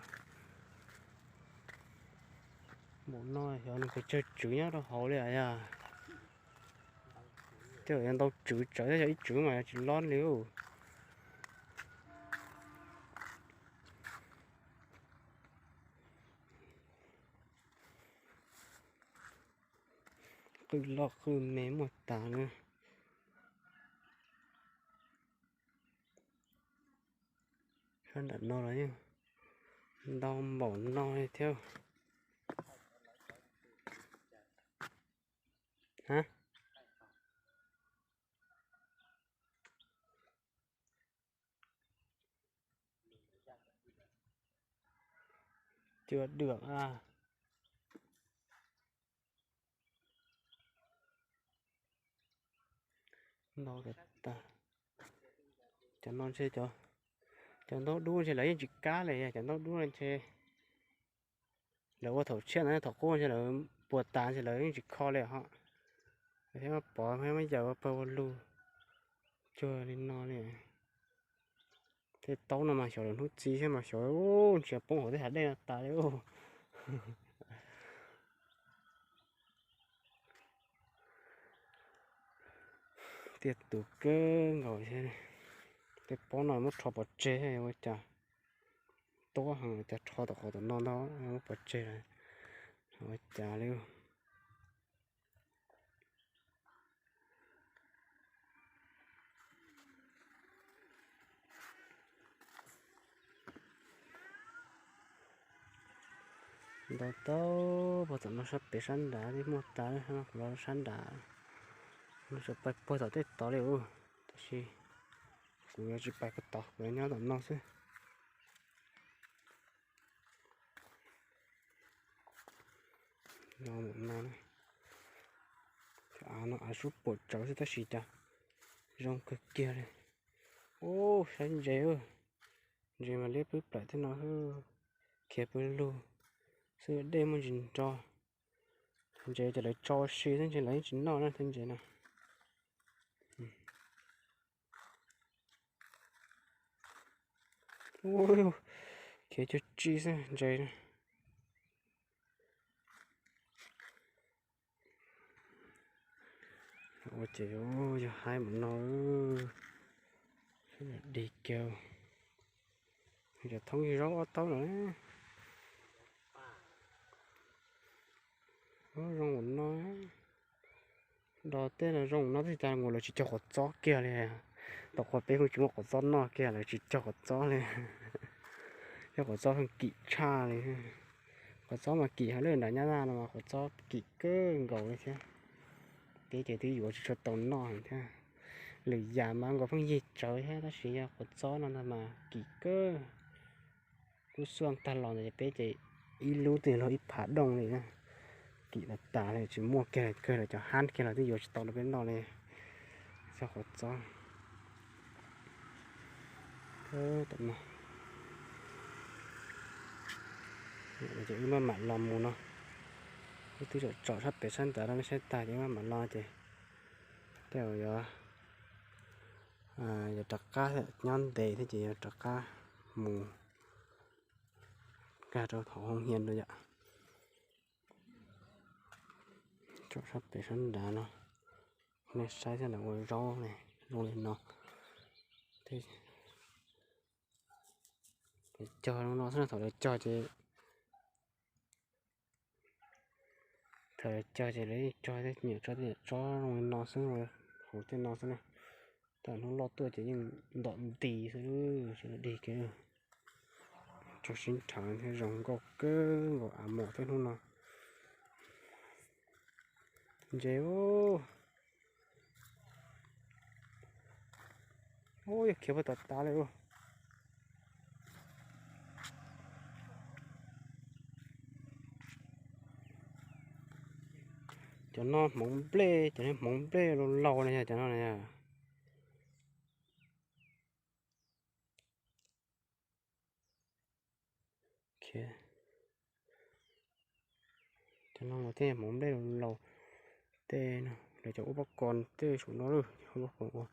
Npaum no xyov nws pes tsawg tswv nyob rau hauv li yog. Tej zaum yuav ntau tswv tsawv thiab, yog ib tswv mas yuav tsis lob li. Qwj loj qwj me muaj tas na. Sab nram no los yeej ntau npaum no li thiab. Ha? Cua dwm a. Ntau tas tas. Cov no ntshe cov, cov ntaub dub ntshe lawv yeej tsis kab li, cov ntaub dub no ntshe lawv ua thaum tshiab ntawd, thaum qub ntshe lawv puas tas ntshe lawv yeej tsis kho li ho. Thiab pov thiab muab yaws ua pawg ua lug cuag li no li. Tej taub no mas xyov lawv hnub txiv thiab mas xyov ntshe poob hauv tej hav dej no tas li. Tiaj tus kawg nkaus thiab. Tej pob no muab rho pov tseg ua cas tuab heev, cas rho tom qhov tom no ntag muab pov tseg lawm. Ua cas li. Ntau tau puag tom no sab pem sab nrad twb muaj tas, kuv los sab nrad, no tsuas pais puag tom tej tod li ub, tab sis kuv yuav tsis pais puag tod, kuv yuav nyob tom no xwb. No, no, av no av sub puam tsawv xwb tab sis cas zoo kawg kiag li. Ub, saib ntses, ntses mas liab pwb plaws tej no, khiav pw lug xwb, dej muaj ntsis nro. Ntses ces lawv tso si xwb, ntses lawv yeej tsis noj na thiab ntses no. Khiav cuag tsi xwb ntses. Ua ces yog haib mus no, dig kiag. Yog thoob yog zaub ob taub no. Zoo no, do tej no zoo no tab sis cas lawv tsis cog qhov txob kiag li. Tom qhov peb kuj tsis muaj qhov txob noj kiag, lawv tsis cog qhov txob li. Cog qhov txob kim tshaj li. Qhov txob mas kim heev, lub nram Nyab Laj no mas qhov txob kim kawg nkaus li thiab. Peb ces twb yuav tsis tshua tau noj thiab. Lwm yam mas nkaus pheej yig tsawv thiab tab sis yog qhov txob no ntag mas kim kawg. Lub xuaj tag los ntawd peb ces ib lub twb luag ib phav dooj li na. Kim tas tas li, tsis muaj kiag kawg, lawv cov hab kiag los twb yuav tsis tau rau peb noj li. Txog qhov txob, Tom no ces wb maj mam los mus no. Wb twb tsom tsom sab pem sab nrad no, nej saib tag ces wb maj mam los ces tej zaum yuav, yuav rov qab nyob ntev thiab ces yuav rov qab mus nkag rau hauv hoob hias rau yom. Tsom sab pem sab nrad no, nej saib thiab, lawv ua zaub ne zoo li no. Lawv cog zoo no xwb, thaum lawv cog ces, thaum lawv cog ces lawv yeej cog tej nyuam tsob, tej nyuam tsob zoo li no xwb, hauv tej no xwb na. Tam hnub loj tuaj ces yeej ntom nti xwb, sawv daws dig kiag. Tsob sib nrhav thiab zoo nkauj kawg nkaus, av mos thiab hnub no. Ntses, ub, yog khiav puag tom tav li ub. Cov no hmoov nplej, cov no hmoov nplej laus laus na yog cov no na yog. Cov no los tej hmoov nplej laus laus tej no, lawv cov ua pob kos tej saum no lawm, ua pob kos ua.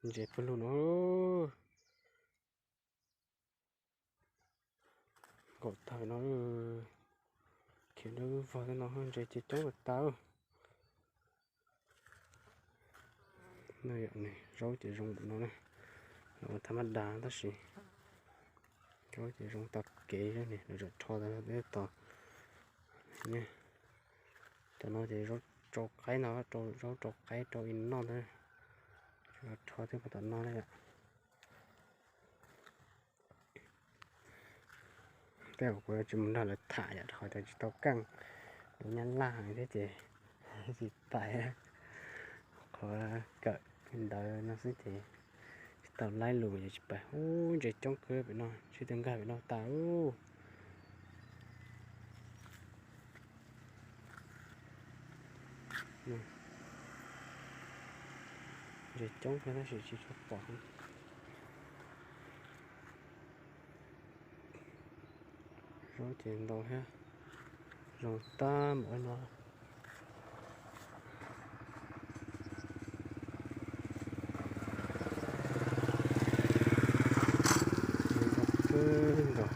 Ntses pawg lug no. Nkaum tag no, khiav dawb vog tej no, ntses ces coob tas. Zaub ces zoo npaum no na, los ua thaj mab da tab sis zaub ces zoo tag kev, lawv tseem rho tau peb tos. Tam no ces zaub rau qaib no, zaub rau qaib rau ib noj ntawd, rho twb puag tom no na yom. Tej zaum kuv yuav tsis mus nrog lawv tham yom, rau qhov tias tsis tau keej, lawv nyab laj heev thiab ces tsis pais. Qhov kawm ntawv no xwb ces tsis tau laib lus ces tsis pais. Ub, ntses coob kawg pem no, sib tw nkag pem no tas ub. Ntses coob kawg tab sis tsis tshua pom. Zaub ces ntau thiab, zoo tag npaum no. Zoo kawg nkaus.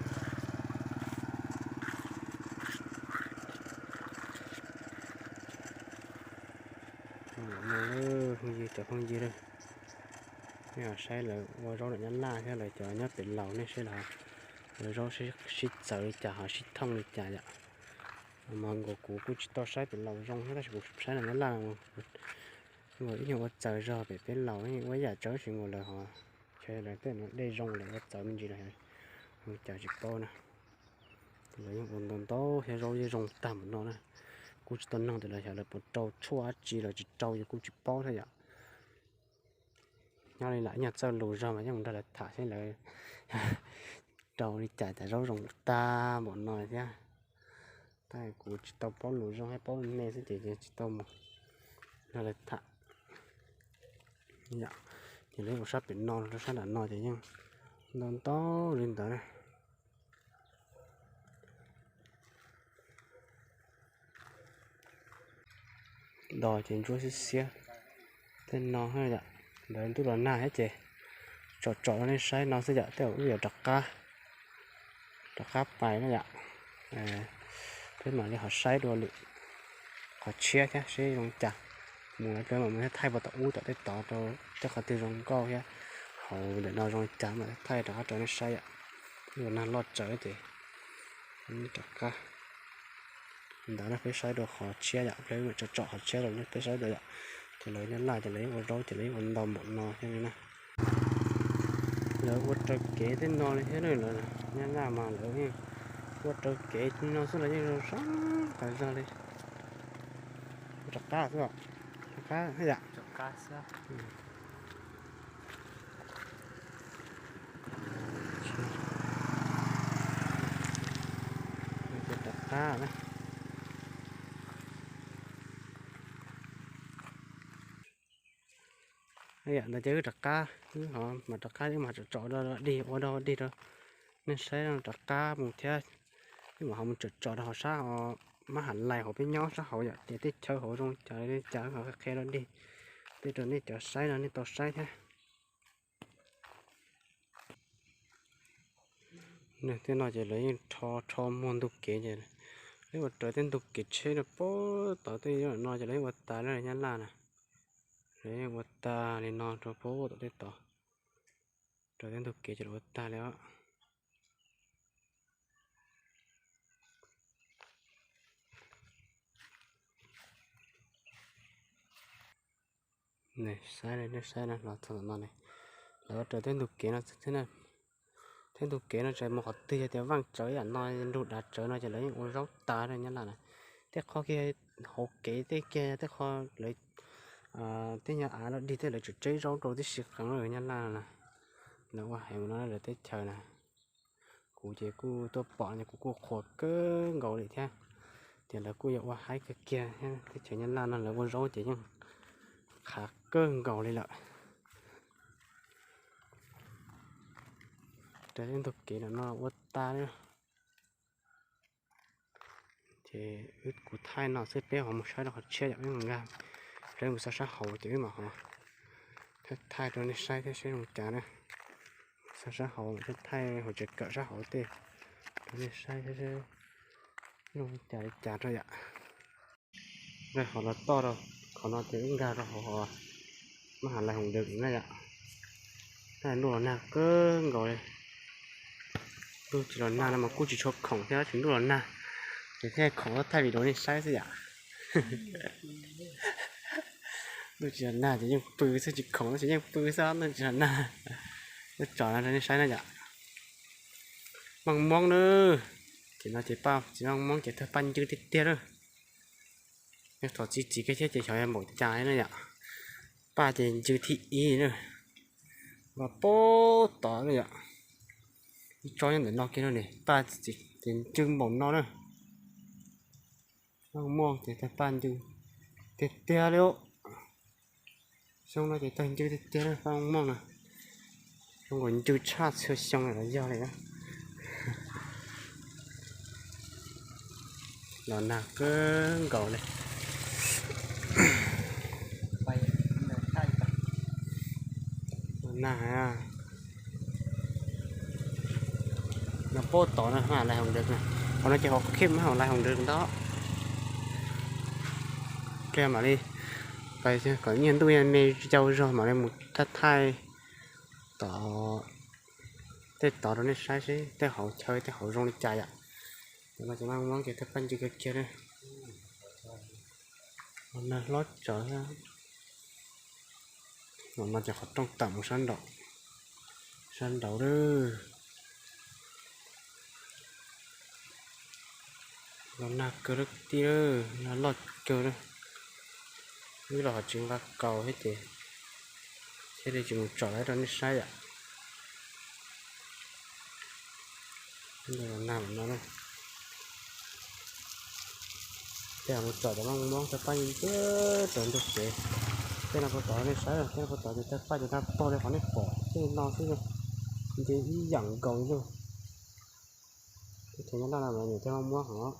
Phooj ywg, cov phooj ywg, nej ho saib lawv ua zaub lawm nyab laj thiab lawv cov nyob pem laus, nej saib lawv, lawv zaub sib txawv li cas ho sib thooj li cas yom. Mas nkaus kuv kuj tsis tau saib pem laus zoo thiab tab sis kuv saib lawv nyab laj, nkaus ib nyuag ua txawv zog pem peb laus ua ib yam txawv tab sis nkaus lawv ho, lawv tej no dej zoo lawv ua txawv me ntsis los zoo li cas tsis paub na. Lawv yeej ua ntau ntau thiab zaub yeej zoo tag npaum no na. Kuj tsis tau noog tias lawv xyov lawv puas rau tshuaj dab tsi los tsis rau ces kuj tsis paub thiab yom. Nyob li lam ib nyuag txawj lus zog mas yeej mus nrog lawv tham seb lawv rau li cas cas zaub zoo tag npaum no thiab. Tab kuv tsis tau paub lus zoo thiab paub me xwb ces tsis tau mus nrog lawv tham. Ces lawv ua sab pem no rau sab nram no ces yeej ntau ntau li ntawd na. Dos ces ntsuab xiab xiab. Tej no yom, ntawd ntuj los nag thiab ces tsom tsom rau nej saib no xwb yom, tej zaum wb yuav rov qab, rov qab pais na yom. Peb mam li ho saib dua lwm qhov tshiab thiab seb zoo cas. Mus lawm peb mam mus thiab thaij puag tom ub tom tej tod rau tej qhov twg zoo nkauj thiab hauv ntawm no zoo li cas mam thaij rov qab rau nej saib yom. Ib los nag loj tsawv ces rov qab. Ntawd na peb saib dua qhov tshiab yom, peb mam tsom tsom qhov tshiab rau peb saib dua yom. Ces lawv nyab laj ces lawv yeej ua zaub ces lawv yeej ua ntau npaum no thiab li na. Lawv ua raws kev tej no li thiab na, lawv nyab laj mas lawv yeej ua raws kev no xwb los yeej zoo zoo tas zog li. Rov qab xwb, rov qab yom. Rov qab na. Yam ntawd ces wb rov qab, wb ho mam rov qab wb mam tsom tsom dog dig ua dog dig rau nej saib rov qab mus thiab. Wb mam ho mus tsom tsom rau hauv sab ho mab ham lais hauv peb nyob sab hauv yom, ces tej chaw hauv zoo cas li cas ho qhia dog dig tej rau nej cov saib no nej tau saib thiab. Tej no ces lawv yeej rho rho muag ntug kev ces lawv yeej ua raws tej ntug kev tsheb no puag tod tej no ces lawv yeej ua tas lawm Nyab Laj na. Lawv yeej ua tas li no rau puag tom tej tod, raws tej ntug kev ces lawv ua tas li os. Saib, nej saib los txog tom no ne, lawv ua raws tej ntug kev no, tej ntug kev no tsis mus qhov twg, yog tias vaj tsawv yam no nrug dav tsawv no ces lawv yeej ua zaub tas Nyab Laj na. Tej qho kiag hauv kev tej kiag tej qho lawv tej nyuag av los dig tej lawv tseem tseb zaub rau tib si qees Nyab Laj na. Lawv ua heev no lawv teb chaws na. Kuv ces kuj tuaj pom ces kuv kuj qhuas kawg nkaus li thiab. Ces lawv kuj yog ua haib kawg kiag thiab, teb chaws Nyab Laj no lawv ua zaub ces yeej qhav kawg nkaus li lawm. Raws tej ntug kev no ua tas li. Ces wb kuv thaij no xwb, peb ho mus saib rau qhov tshiab yom, wb mus nkag, peb mus xauj sab hauv ces wb mam ho thaij thaij rau nej saib thiab seb zoo cas na. Xauj sab hauv, thaij thaij hauv tsev kawm sab hauv tej rau nej saib thiab seb zoo li cas li cas rau yom. Qhov los toj rau qhov no ces wb nkag rau hauv mab ham lais hoos dws na yom. Ntuj los nag kawg nkaus li. Ntuj tsis los nag no mas kuj tsis tshua khoom thiab, tsis ntuj los nag ces thiaj khoom thaij video nej saib xwb yom. Ntuj tsis los nag ces yeej pw xwb, tsis khoom ces yeej pw xwb, ntuj tsis los nag. Wb tsom no rau nej saib na yom. Meej Muab na, ces no ces paj txiv Meej Muab ces tawg paj ncw tiag tiag lawm. Yog thaum txiv txiv kiag thiab ces xyov yog npaum cas na yom. Paj ces ncw thib ib na, nqa puag tod na yom. Ib tsob nyob ntawm no kiag no ne, paj ces ncw npaum no na. Meej Muab ces tawg paj ncw tiag tiag li. Xyoo no ces tawg ncw tiag tiag na paj Meej Muab na. Zoo nkaus ncw tshaj txhua xyoo los yog li. Los nag kawg nkaus li. Los nag. No puag tod na, mab ham lais hoos dws na. Qhov no ces qhov khib mab ham lais hoos dws ntawd. Pliag mam li, kom nyiaj ntuj me cau zog mam li mus thaij thaij tom tej tod rau nej saib seb tej hauv chaw tej hauv zoo li cas yom. Cov no ces Meej Muab ces tawg paj ncw kiag kiag li. Los nag hlob tsawv. Los no ces qhov rooj tawm mus sab nraud, sab nraud lawm. Los nag kawg lawm tij, nag loj kawg lawm. Wb los ho tsis nqa kaus thiab ces thiaj li tsis mus tsom lawv rau nej saib yom. Los nag no, tej mus tsom cov Meej Muab tawg paj ncw rau ntug kev. Tej no puag tod nej saib, tej no puag tod ces tawg paj ces nag pog li qhov nej pom tej no xwb, nce ib yam nkaus li. Teb chaws Nyab Laj no mas nws tej Meej Muab hov,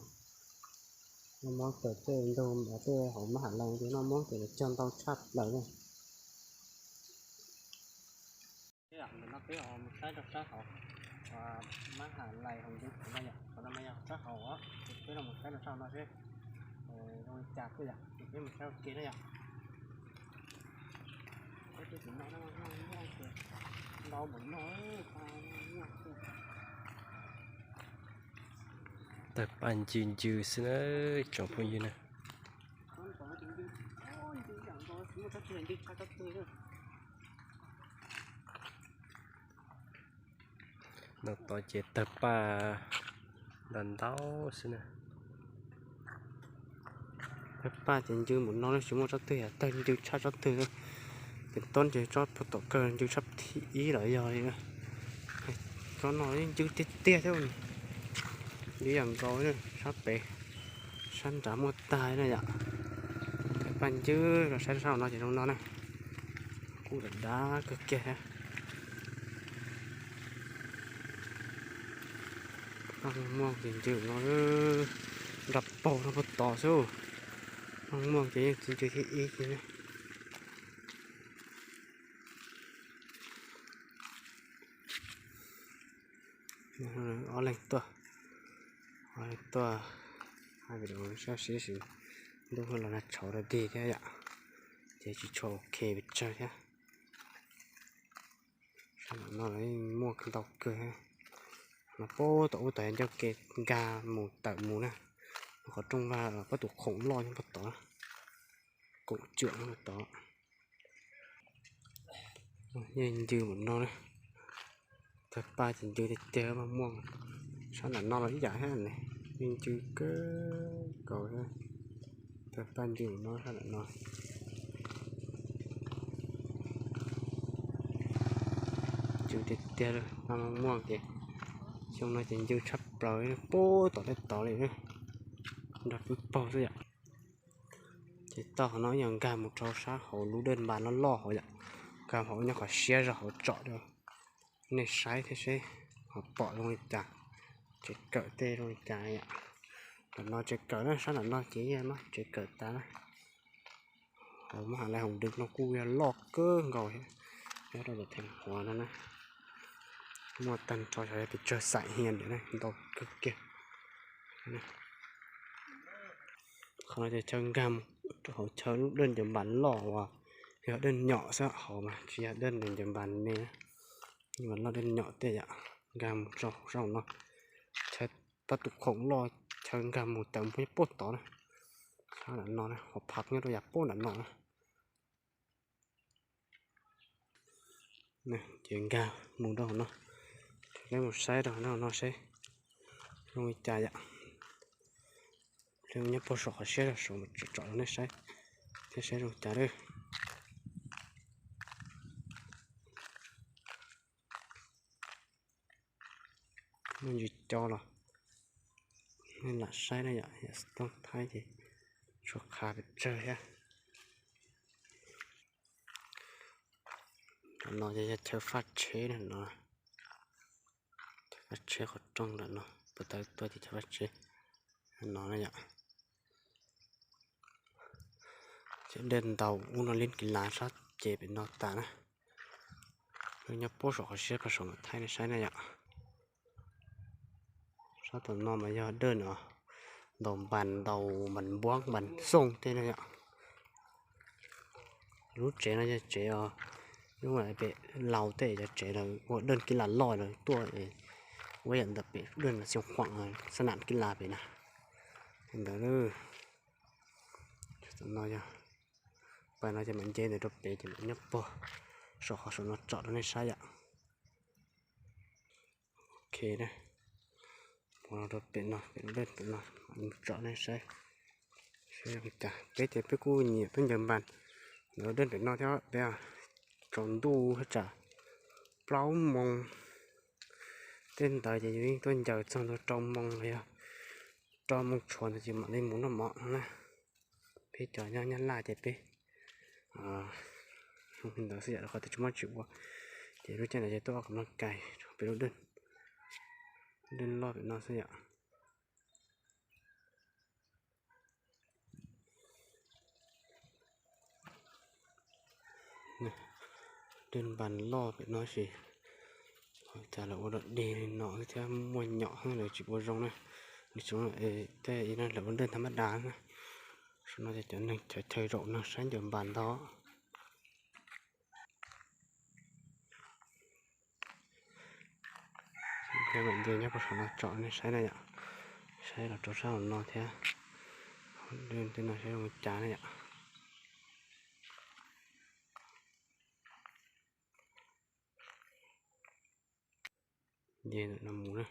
Meej Muab tawg tej ntug tej hauv mab ham lais ces Meej Muab ces nws cog ntau tshaj plaws li. Ntawm no peb ho mus saib rau sab hauv mab ham lais hoos dws no yom, qhov no mas yog sab hauv os, peb los mus saib rau sab hauv no seb zoo li cas xwb yom, ces peb mus saib ua ke na yom. Peb tus no ntau npaum no, tawg paj ncw ncw xwb na tsoom phooj ywg na. No tod ces tawg paj ntau ntau xwb na. Tawg paj ces ncw npaum no tsis muaj tsob twg yam tawg ncw tshaj tsob twg. Ces tsob ntawd ces tsob puag tom kawg ncw tshaj thib ib los yog li. Tsob no yeej ncw tiag tiag thiab, ncw yam nkaus sab pem, sab nrad muaj tag na yom. Tawg paj ncw los saib sab hauv no ces zoo no na. Kuj dav dav kawg kiag thiab. Paj muaj ces ncw no, nrog paug no puag tod xwb. Paj muaj ces yeej tsis ncw thiab ib ces. Ob leeg tuaj, ob leeg tuaj, hais video sab sib sim ntuj los nag tshauv rau dig thiab yom, ces tsis tshua ok pes tsawg thiab. Sab no muaj ntau kawg. No puag tom ub tod ncauj ke nkag mus tawm mus na, qhov rooj vag pob tus khoom loj nyob puag tod, koom tswam nyob puag tod. Yeej ncw npaum no na. Tawg paj ces ncw tiag tiag, paj muaj. Sab nram no los ib yam thiab ne, yeej ncw kawg nkaus thiab. Tawg paj ncw npaum no sab nram no. Ncw tiag tiag li, paj muaj ces xyoo no ces ncw tshaj plaws puag tom tej tod li, nrog peb paug xwb yom. Ces toj qhov no yog nkag mus rau sab hauv lub dej npas loj loj hauv yom, nkag hauv nyob qhov siab zog hauv tsom rau nej saib thiab seb ho pom zoo li cas, tsev kawm tej zoo li cas yom. Ntawm no tsev kawm na, sab nram no ces yog muab tsev kawm tas na. Hauv muab has lais hoos dws no kuj yog loj kawg nkaus thiab, nyob rau ntawm Theej Huav no na. Muaj tag nrho xyov pes tsawg xaim hias ntawm na, ntau kawg kiag. Qhov no ces chaw nkag mus rau hauv chaw lub dej ncaws npas loj uas yog dej nyom xwb, hauv mas tsis yog dej ncaws npas me, ncaws npas loj dej nyom tej yom. Nkag mus rau hauv sab hauv no, chaw pob tus khoom loj, chaw nkag mus tawm mus puag tod na. Sab nram no na, hauv phav nyob rau yav puag nram no na. Ces nkag mus rau hauv no, peb mus saib rau hauv no seb zoo li cas yom. Peb nyob puag saum qhov siab rau saum tsom rau nej saib thiab seb zoo li cas lawm. Muaj ntsis co los nej lam saib na yom, yam tooj thaib ces tshuav qha pes tsawg thiab. Nram no ces yog chaw faj tsheb na no, chaw faj tsheb qhov rooj nram no, puag ta tuaj ces chaw faj tsheb no na yom. Ces dej ntaus ub no lib kis las sab ces pem no tas na. Nyob puag saum qhov siab rau saum no thaij nej saib na yom. Sab tom no mas yog dej no, ntaus npas, ntaus npas npuab npas xooj tej na yom. Lub tsev no yog tsev os, lub pem laus tej cov tsev lawv ua dej kis las loj lawv tuaj ua yam ntawm pem dej no xyoo khuam xab nam kis las pem na. Ntawd no yog, pais no ces mam nce ntawd rau pem ces mam nyob puag saum qhov saum no tsom rau nej saib yom. Ok, mus rau pem no, pem lub dej pem no mam mus tsom nej saib. Saib zoo cas, peb ces peb kuj nyiam peb ncaws npas ntawm lub dej pem no thiab, peb tsaus ntuj thaj tsam plaub moos tej ntawd ces yus yeej tuaj ncaws txog ntua rau moos los yog rau moos tshuav ntawd ces mam li mus noj mov no na. Peb cov nyob Nyab Laj ces peb zoo li ntawd xwb yom, rau qhov tias tsis muaj tsis ua, ces lub caij ntawd ces tuaj ua kam no kais rau pem lub dej, dej loj pem no xwb yom. Dej npas loj pem no sis, cas lawv ua dog dig li no thiab muaj nyom lawv tsis ua zoo na. Nws tsuas tej ib no lawv ua dej tha mab das na. Saum no ces cov neeg chaw chaw zaum no saib ncaws npas ntau. Nce nyob puag saum no tsom nej saib na yom, saib los rau sab hauv no thiab, tej no saib zoo cas na yom. Nce ntawm no mus na.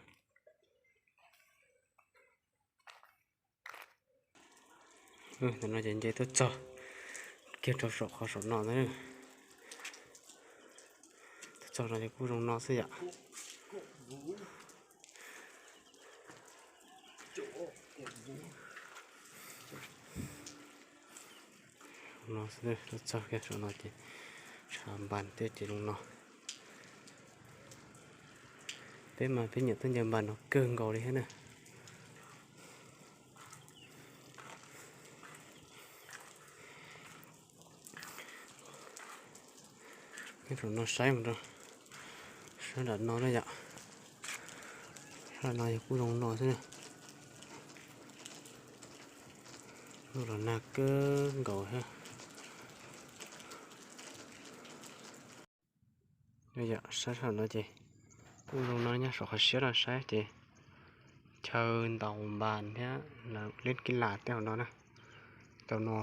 Ntawm no ces nce tuaj txog kiag rau saum qhov saum no na. Tuaj txog no ces kuj zoo no xwb yom. No xwb, tuaj txog kiag saum no ces sab Npas thiab ces zoo no. Peb mas peb nyiam tuaj ncaws npas no kawg nkaus li thiab na. Nyob rau no saib mus rau sab nram no na yom. Sab no yog kuj zoo no xwb na. Los nag kawg nkaus thiab. Yom, saib sab no ces kuj zoo no, nyob saum qhov siab no saib ces chaw ntaus npas thiab lawv leb kib las tej hauv no na. Tau no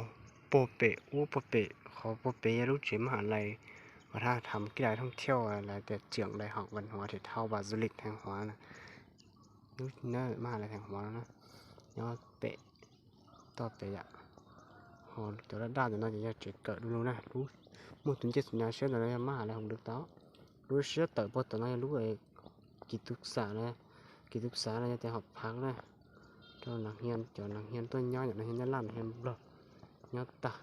puag pem ub, puag pem qhov puag pem yog lub tsev mab ham lais uas thaj tham kib las thooj thiauj, lawv tias trưởng đại học văn hóa thể thao và du lịch Thanh Hóa na. Lub mab ham lais Thanh Hóa no na, nyob pem toj pem yom. Ho cov daj daj ntawm no ces yog tsev kawm du lug na, lub muaj tus ncej tus nyav siab ntawm no yog mab ham lais Hồng Đức tau. Lub siab tawm puag tom no yog lub kỹ túc xá na, kỹ túc xá no yog tias hom phav na, rau nas hia, cov nas hia tuaj nyob yom, nas hia Nyab Laj, nas hia Nplog nyob tag.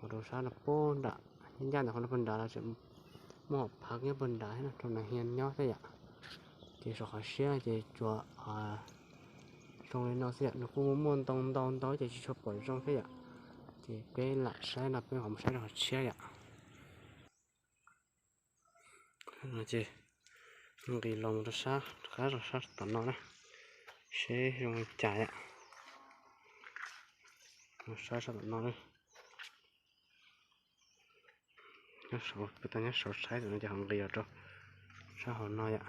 Ho rau sab no puag nram, ncaj ntawm qhov no puag nrad los tseem muaj hom phav nyob puag nrad thiab rau nas hia nyob thiab yom. Ces saum qhov siab ces tsuas zoo li no xwb yom, nws kuj muaj ntoo ntau ntau ces tsis tshua pom zoo thiab yom. Ces peb lam saib no peb ho mus saib rau qhov tshiab yom. Ces nqis los rau sab, qab rau sab tom no na, seb zoo li cas yom. Saib sab tom no na. Nyob saum, puas tau nyob saum saib tom no ces ho nqis los rau sab hauv no yom.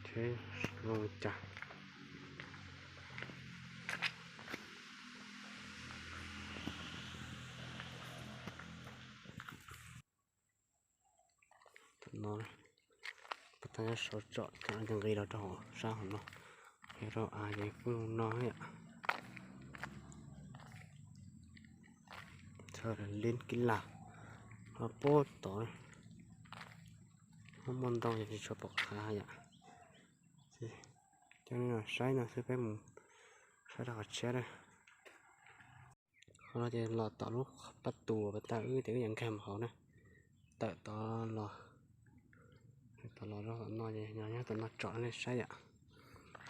Seb zoo li cas. Tom no, puas tau nyob saum tsom tom no ces nqis los rau hauv sab hauv no. Yog rau av ces kuj zoo no yom. Chaw leb kib las ho puag tod, muaj ntoo ces tsis tshua pom qab yom. Coj nej los saib no xwb, peb mus saib rau qhov tshiab na. Qhov no ces los tom lub paj tus uas pas tas wb tias wb yuav nkag mus hauv na. Tawm tod los, tod los rau tom no ces nyob tom no tsom nej saib yom.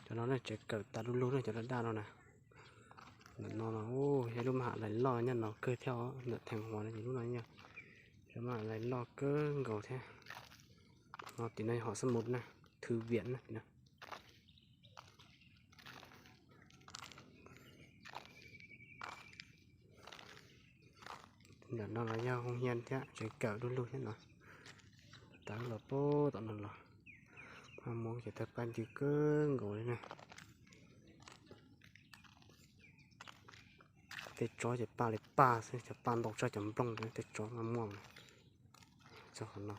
Cov no ne tsev kawm tas du lug ne, cov daj daj no na. Ntawm no no yog lub mab ham lais loj nyob no kawg thiab os, ntawm Theej Huas no ces lub no yog lub mab ham lais loj kawg nkaus thiab. No tim no yog hom xab mus na, thư viện na tim no. Ntawm no los yog hoo hia thiab tsev kawm du lug thiab no. Tawm los puag tom no los, muaj cov tawg paj ncw kawg nkaus li na. Tej tsob ces paj li paj xwb, cov paj ntau tshaj cov nplooj, tej tsob no muaj txog qhov no.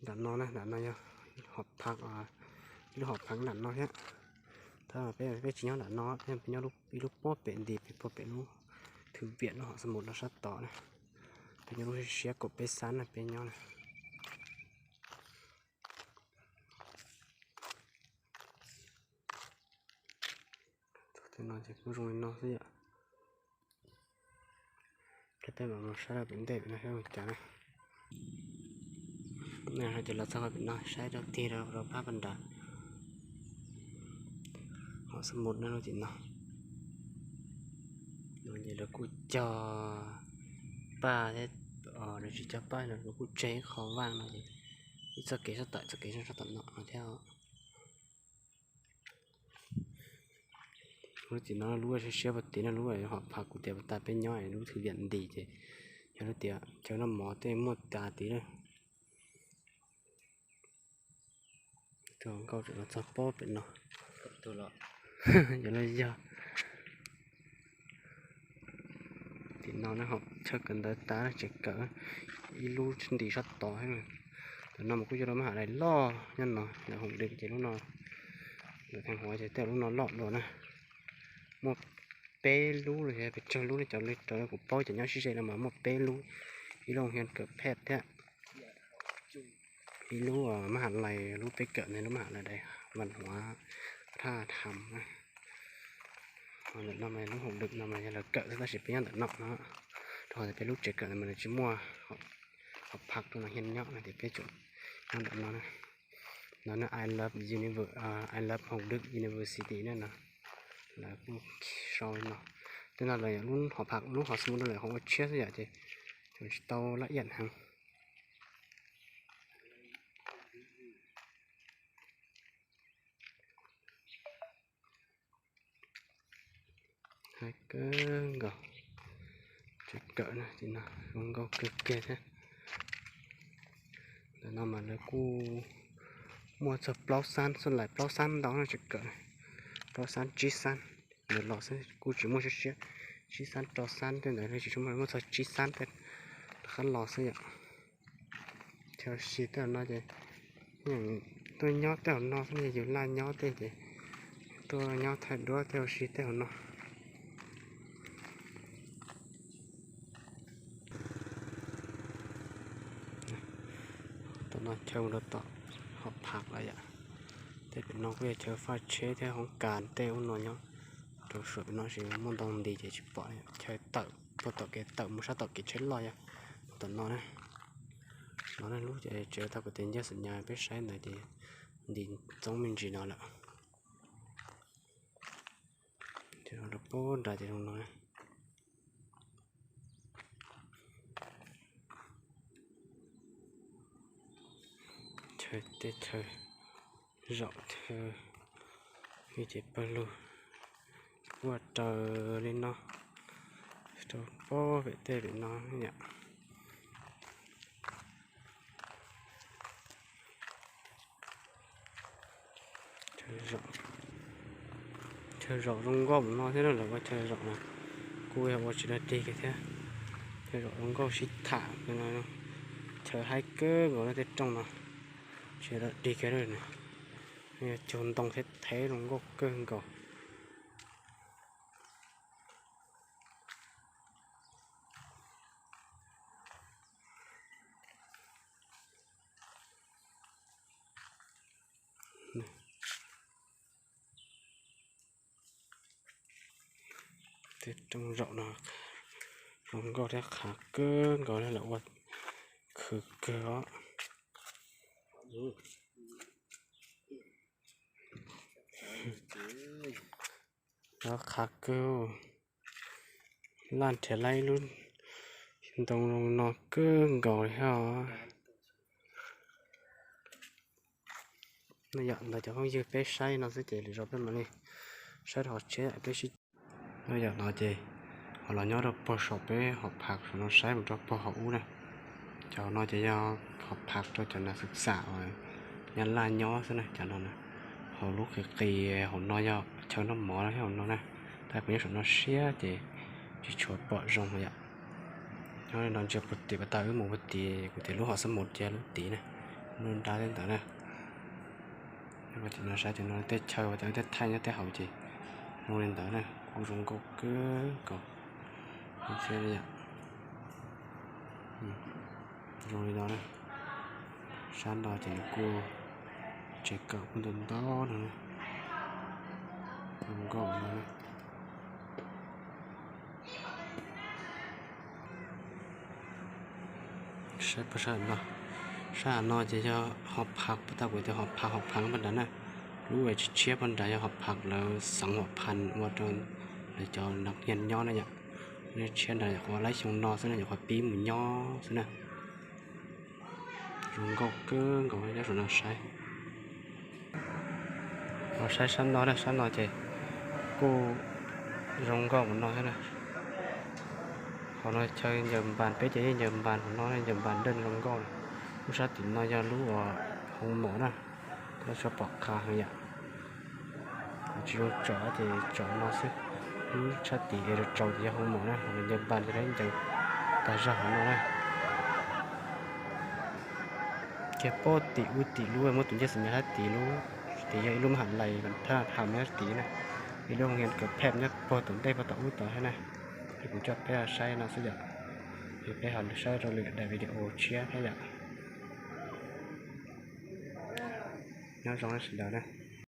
Nram no na, nram no yog hom phav, ib lub hom phav nram no thiab. Tab peb, peb tsis nyob nram no, peb nyob ib lub puag pem nti pem puag pem lub thư viện lub hom xab mus no sab tod na. Peb nyob lub siab kaum peb xab na peb nyob na. Txog tej no ces kuj zoo li no xwb yom. Peb mam mus saib rau pem ntej no saib ua cas na. Ces los txog pem no saib rau tig rau pab pas nrad. Hom xab mus no lub tim no. No ces lawv kuj cog paj thiab, lawv tsis cog paj no lawv kuj tseg ib qho vaj no ces ib txoj kev sab tawm, txoj kev sab tom no thiab. Lub tim no lub siab siab puag tid no, lub hom phav kuv tias puag ta peb nyob lub thư viện nti ces yog lub tias chaw noj mov tej muaj tas tid na. Tus hluas nkauj tseem los txog pob pem no. Yuav los yog tim no na, ho chaw kawm ntawv tas tsev kawm ib lub nti sab tod. Ntawm no mas kuj yog lub mab ham lais loj nyob no, ntawm Hồng Đức ces lub no, ntawm Thanh Hóa ces tej lub no loj dua na. Muaj peb lub los yog pes tsawg lub ne, cov li raws li kuv paub cov nyob sib ze no mas muaj peb lub, ib lub hoo hia kawm phej thiab, ib lub mab ham lais, lub peb kawm ne lub mab ham lais đại học văn hóa thaj tham na. Ntawm no mas lub hauv dwm no mas yog lawv kawm xwb tab sis peb nyob ntawm no no. Rau qhov tias peb lub tsev kawm no mas nws tsis muaj hauv phaj rau no nyob no ces peb tseem nyob ntawm no na. No na I love univer- I love Home Duk University na no. Lawv kuj sau li no. Tej no lawv yog lub hauv phaj lub hauv xi mus rau lawv hauv ua tshiab xwb yom ces tsis tau laj iam heev. Hais kawg nkaus, tsev kawm no ces no zoo nkauj kawg kiag thiab. Ntawm no mas lawv kuj muaj txog plaub xab, xab lais plaub xab ntau no tsev kawm, plaub xab tsib xab. Nws los xwb kuj tsis muaj siab siab, tsib xab rau xab tej ntawd tsis muaj, muaj txog tsib xab tej rov qab los xwb yom. Chaw ua si tej no ces tuaj nyob tej hauv no xwb, yus laj nyob tej ces tuaj nyob thaij duab tej ua si tej hauv no. Tom no chaw mus rau tom hauv phaj lawm yom. Tej pem no kuj yog chaw faj tsheb thiab hoob kas tej ub no nyob. Rau suam pem no tsis muaj ntoo nti ces tsis pom. Chaw tawm puag tom kev tawm mus sab tom kev tsheb loj yom. Tom no na, no lub ces tsev tau kuv tias ncaj xwm nyas peb saib ntawd ces nti txoob me ntsis no lawm. Rau puag nrad ces zoo no. Chaw teb chaw zaum chaw ces pawg lug quaj raws li no rau puag pem tej pem no yom. Chaw zaum zoo nkauj mus no thiab na, lawv ua chaw zaum no kuj yog ua tsis dog dig kiag thiab. Chaw zaum zoo nkauj sib tham no, chaw haib kawg nkaus no tej rooj no, tsis dog dig kiag na. Yog caug ntoo thiab theb zoo nkauj kawg nkaus. Tej rooj zaum no zoo nkauj thiab qhav kawg nkaus li, lawv ua khwv kawg os. Qhav kawg, laj nrhiav laib ib lub ntoo zoo no kawg nkaus li thiab os. Yog ntawd cov phooj ywg, peb saib no xwb ces lwm zaus peb mam li saib rau hauv tsheb peb sib. Yog no ces ho los nyob rau puag saum peb hauv phaj saum no saib mus rau puag hauv ub na. Cov no ces yog hauv phaj rau cov nas xwm xam uas nyob laj nyob xwb na. Cov no hauv lub qis qis hauv no yog chaw noj mov thiab hauv no na. Tab kuv nyob saum no siab ces tsis tshua pom zoo yom. Nyob li no ntsia puag tim pas tag wb mus puag tim kuv tias lub hauv xab mus ces lub tid na, lub nrab tej ntawd na. Cov no saib cov no tej chaw uas cov tej thaij nyob tej hauv ces zoo li ntawd na, kuj zoo nkauj kawg nkaus. Zoo li no na. Sab no ces nws kuj tsev kawm kuj ntau ntau no, zoo nkauj no. Saib puag sab no, sab no ces yog hauv phaj, puag ta kuv tias hauv phaj, hauv phaj puag nrad na. Lub uas tshiab tshiab puag nrad yog hauv phaj lawv xeev hauv phaj ua rau lawv cov nas nyob na yom. Lub tshiab nrad nyuam qhuav laib xyoo no xwb na, nyuam qhuav pib mus nyob xwb na. Zoo nkauj kawg nkaus, nyob saum no saib. Los saib sab no na, sab no ces kuj zoo nkauj mus no thiab na. Hauv no chaw ncaws npas, peb ces yeej ncaws npas hauv no, ncaws npas dawj zoo nkauj. Lub sab tim no yog lub uas hoo maum na, lub sab pom qab heev yom. Tsis zoo tsom ces tsom no xwb. Lub sab tim es tsaus ces yog hoo maum na, ncaws npas ces ncaws tag zog hauv no na. Kiag puag tim ub tim lub muab tus ncej xim nyas sab tid lub, tid yog ib lub mham lais thab ham nyob tid na, ib lub hoo nias kawm phej nyob puag tom ntej puag tom ub tod thiab na. Ces kuv coj peb saib no xwb yom, es peb ho saib rau lwm daim video tshiab thiab yom. Nyob zoo sawv daws na.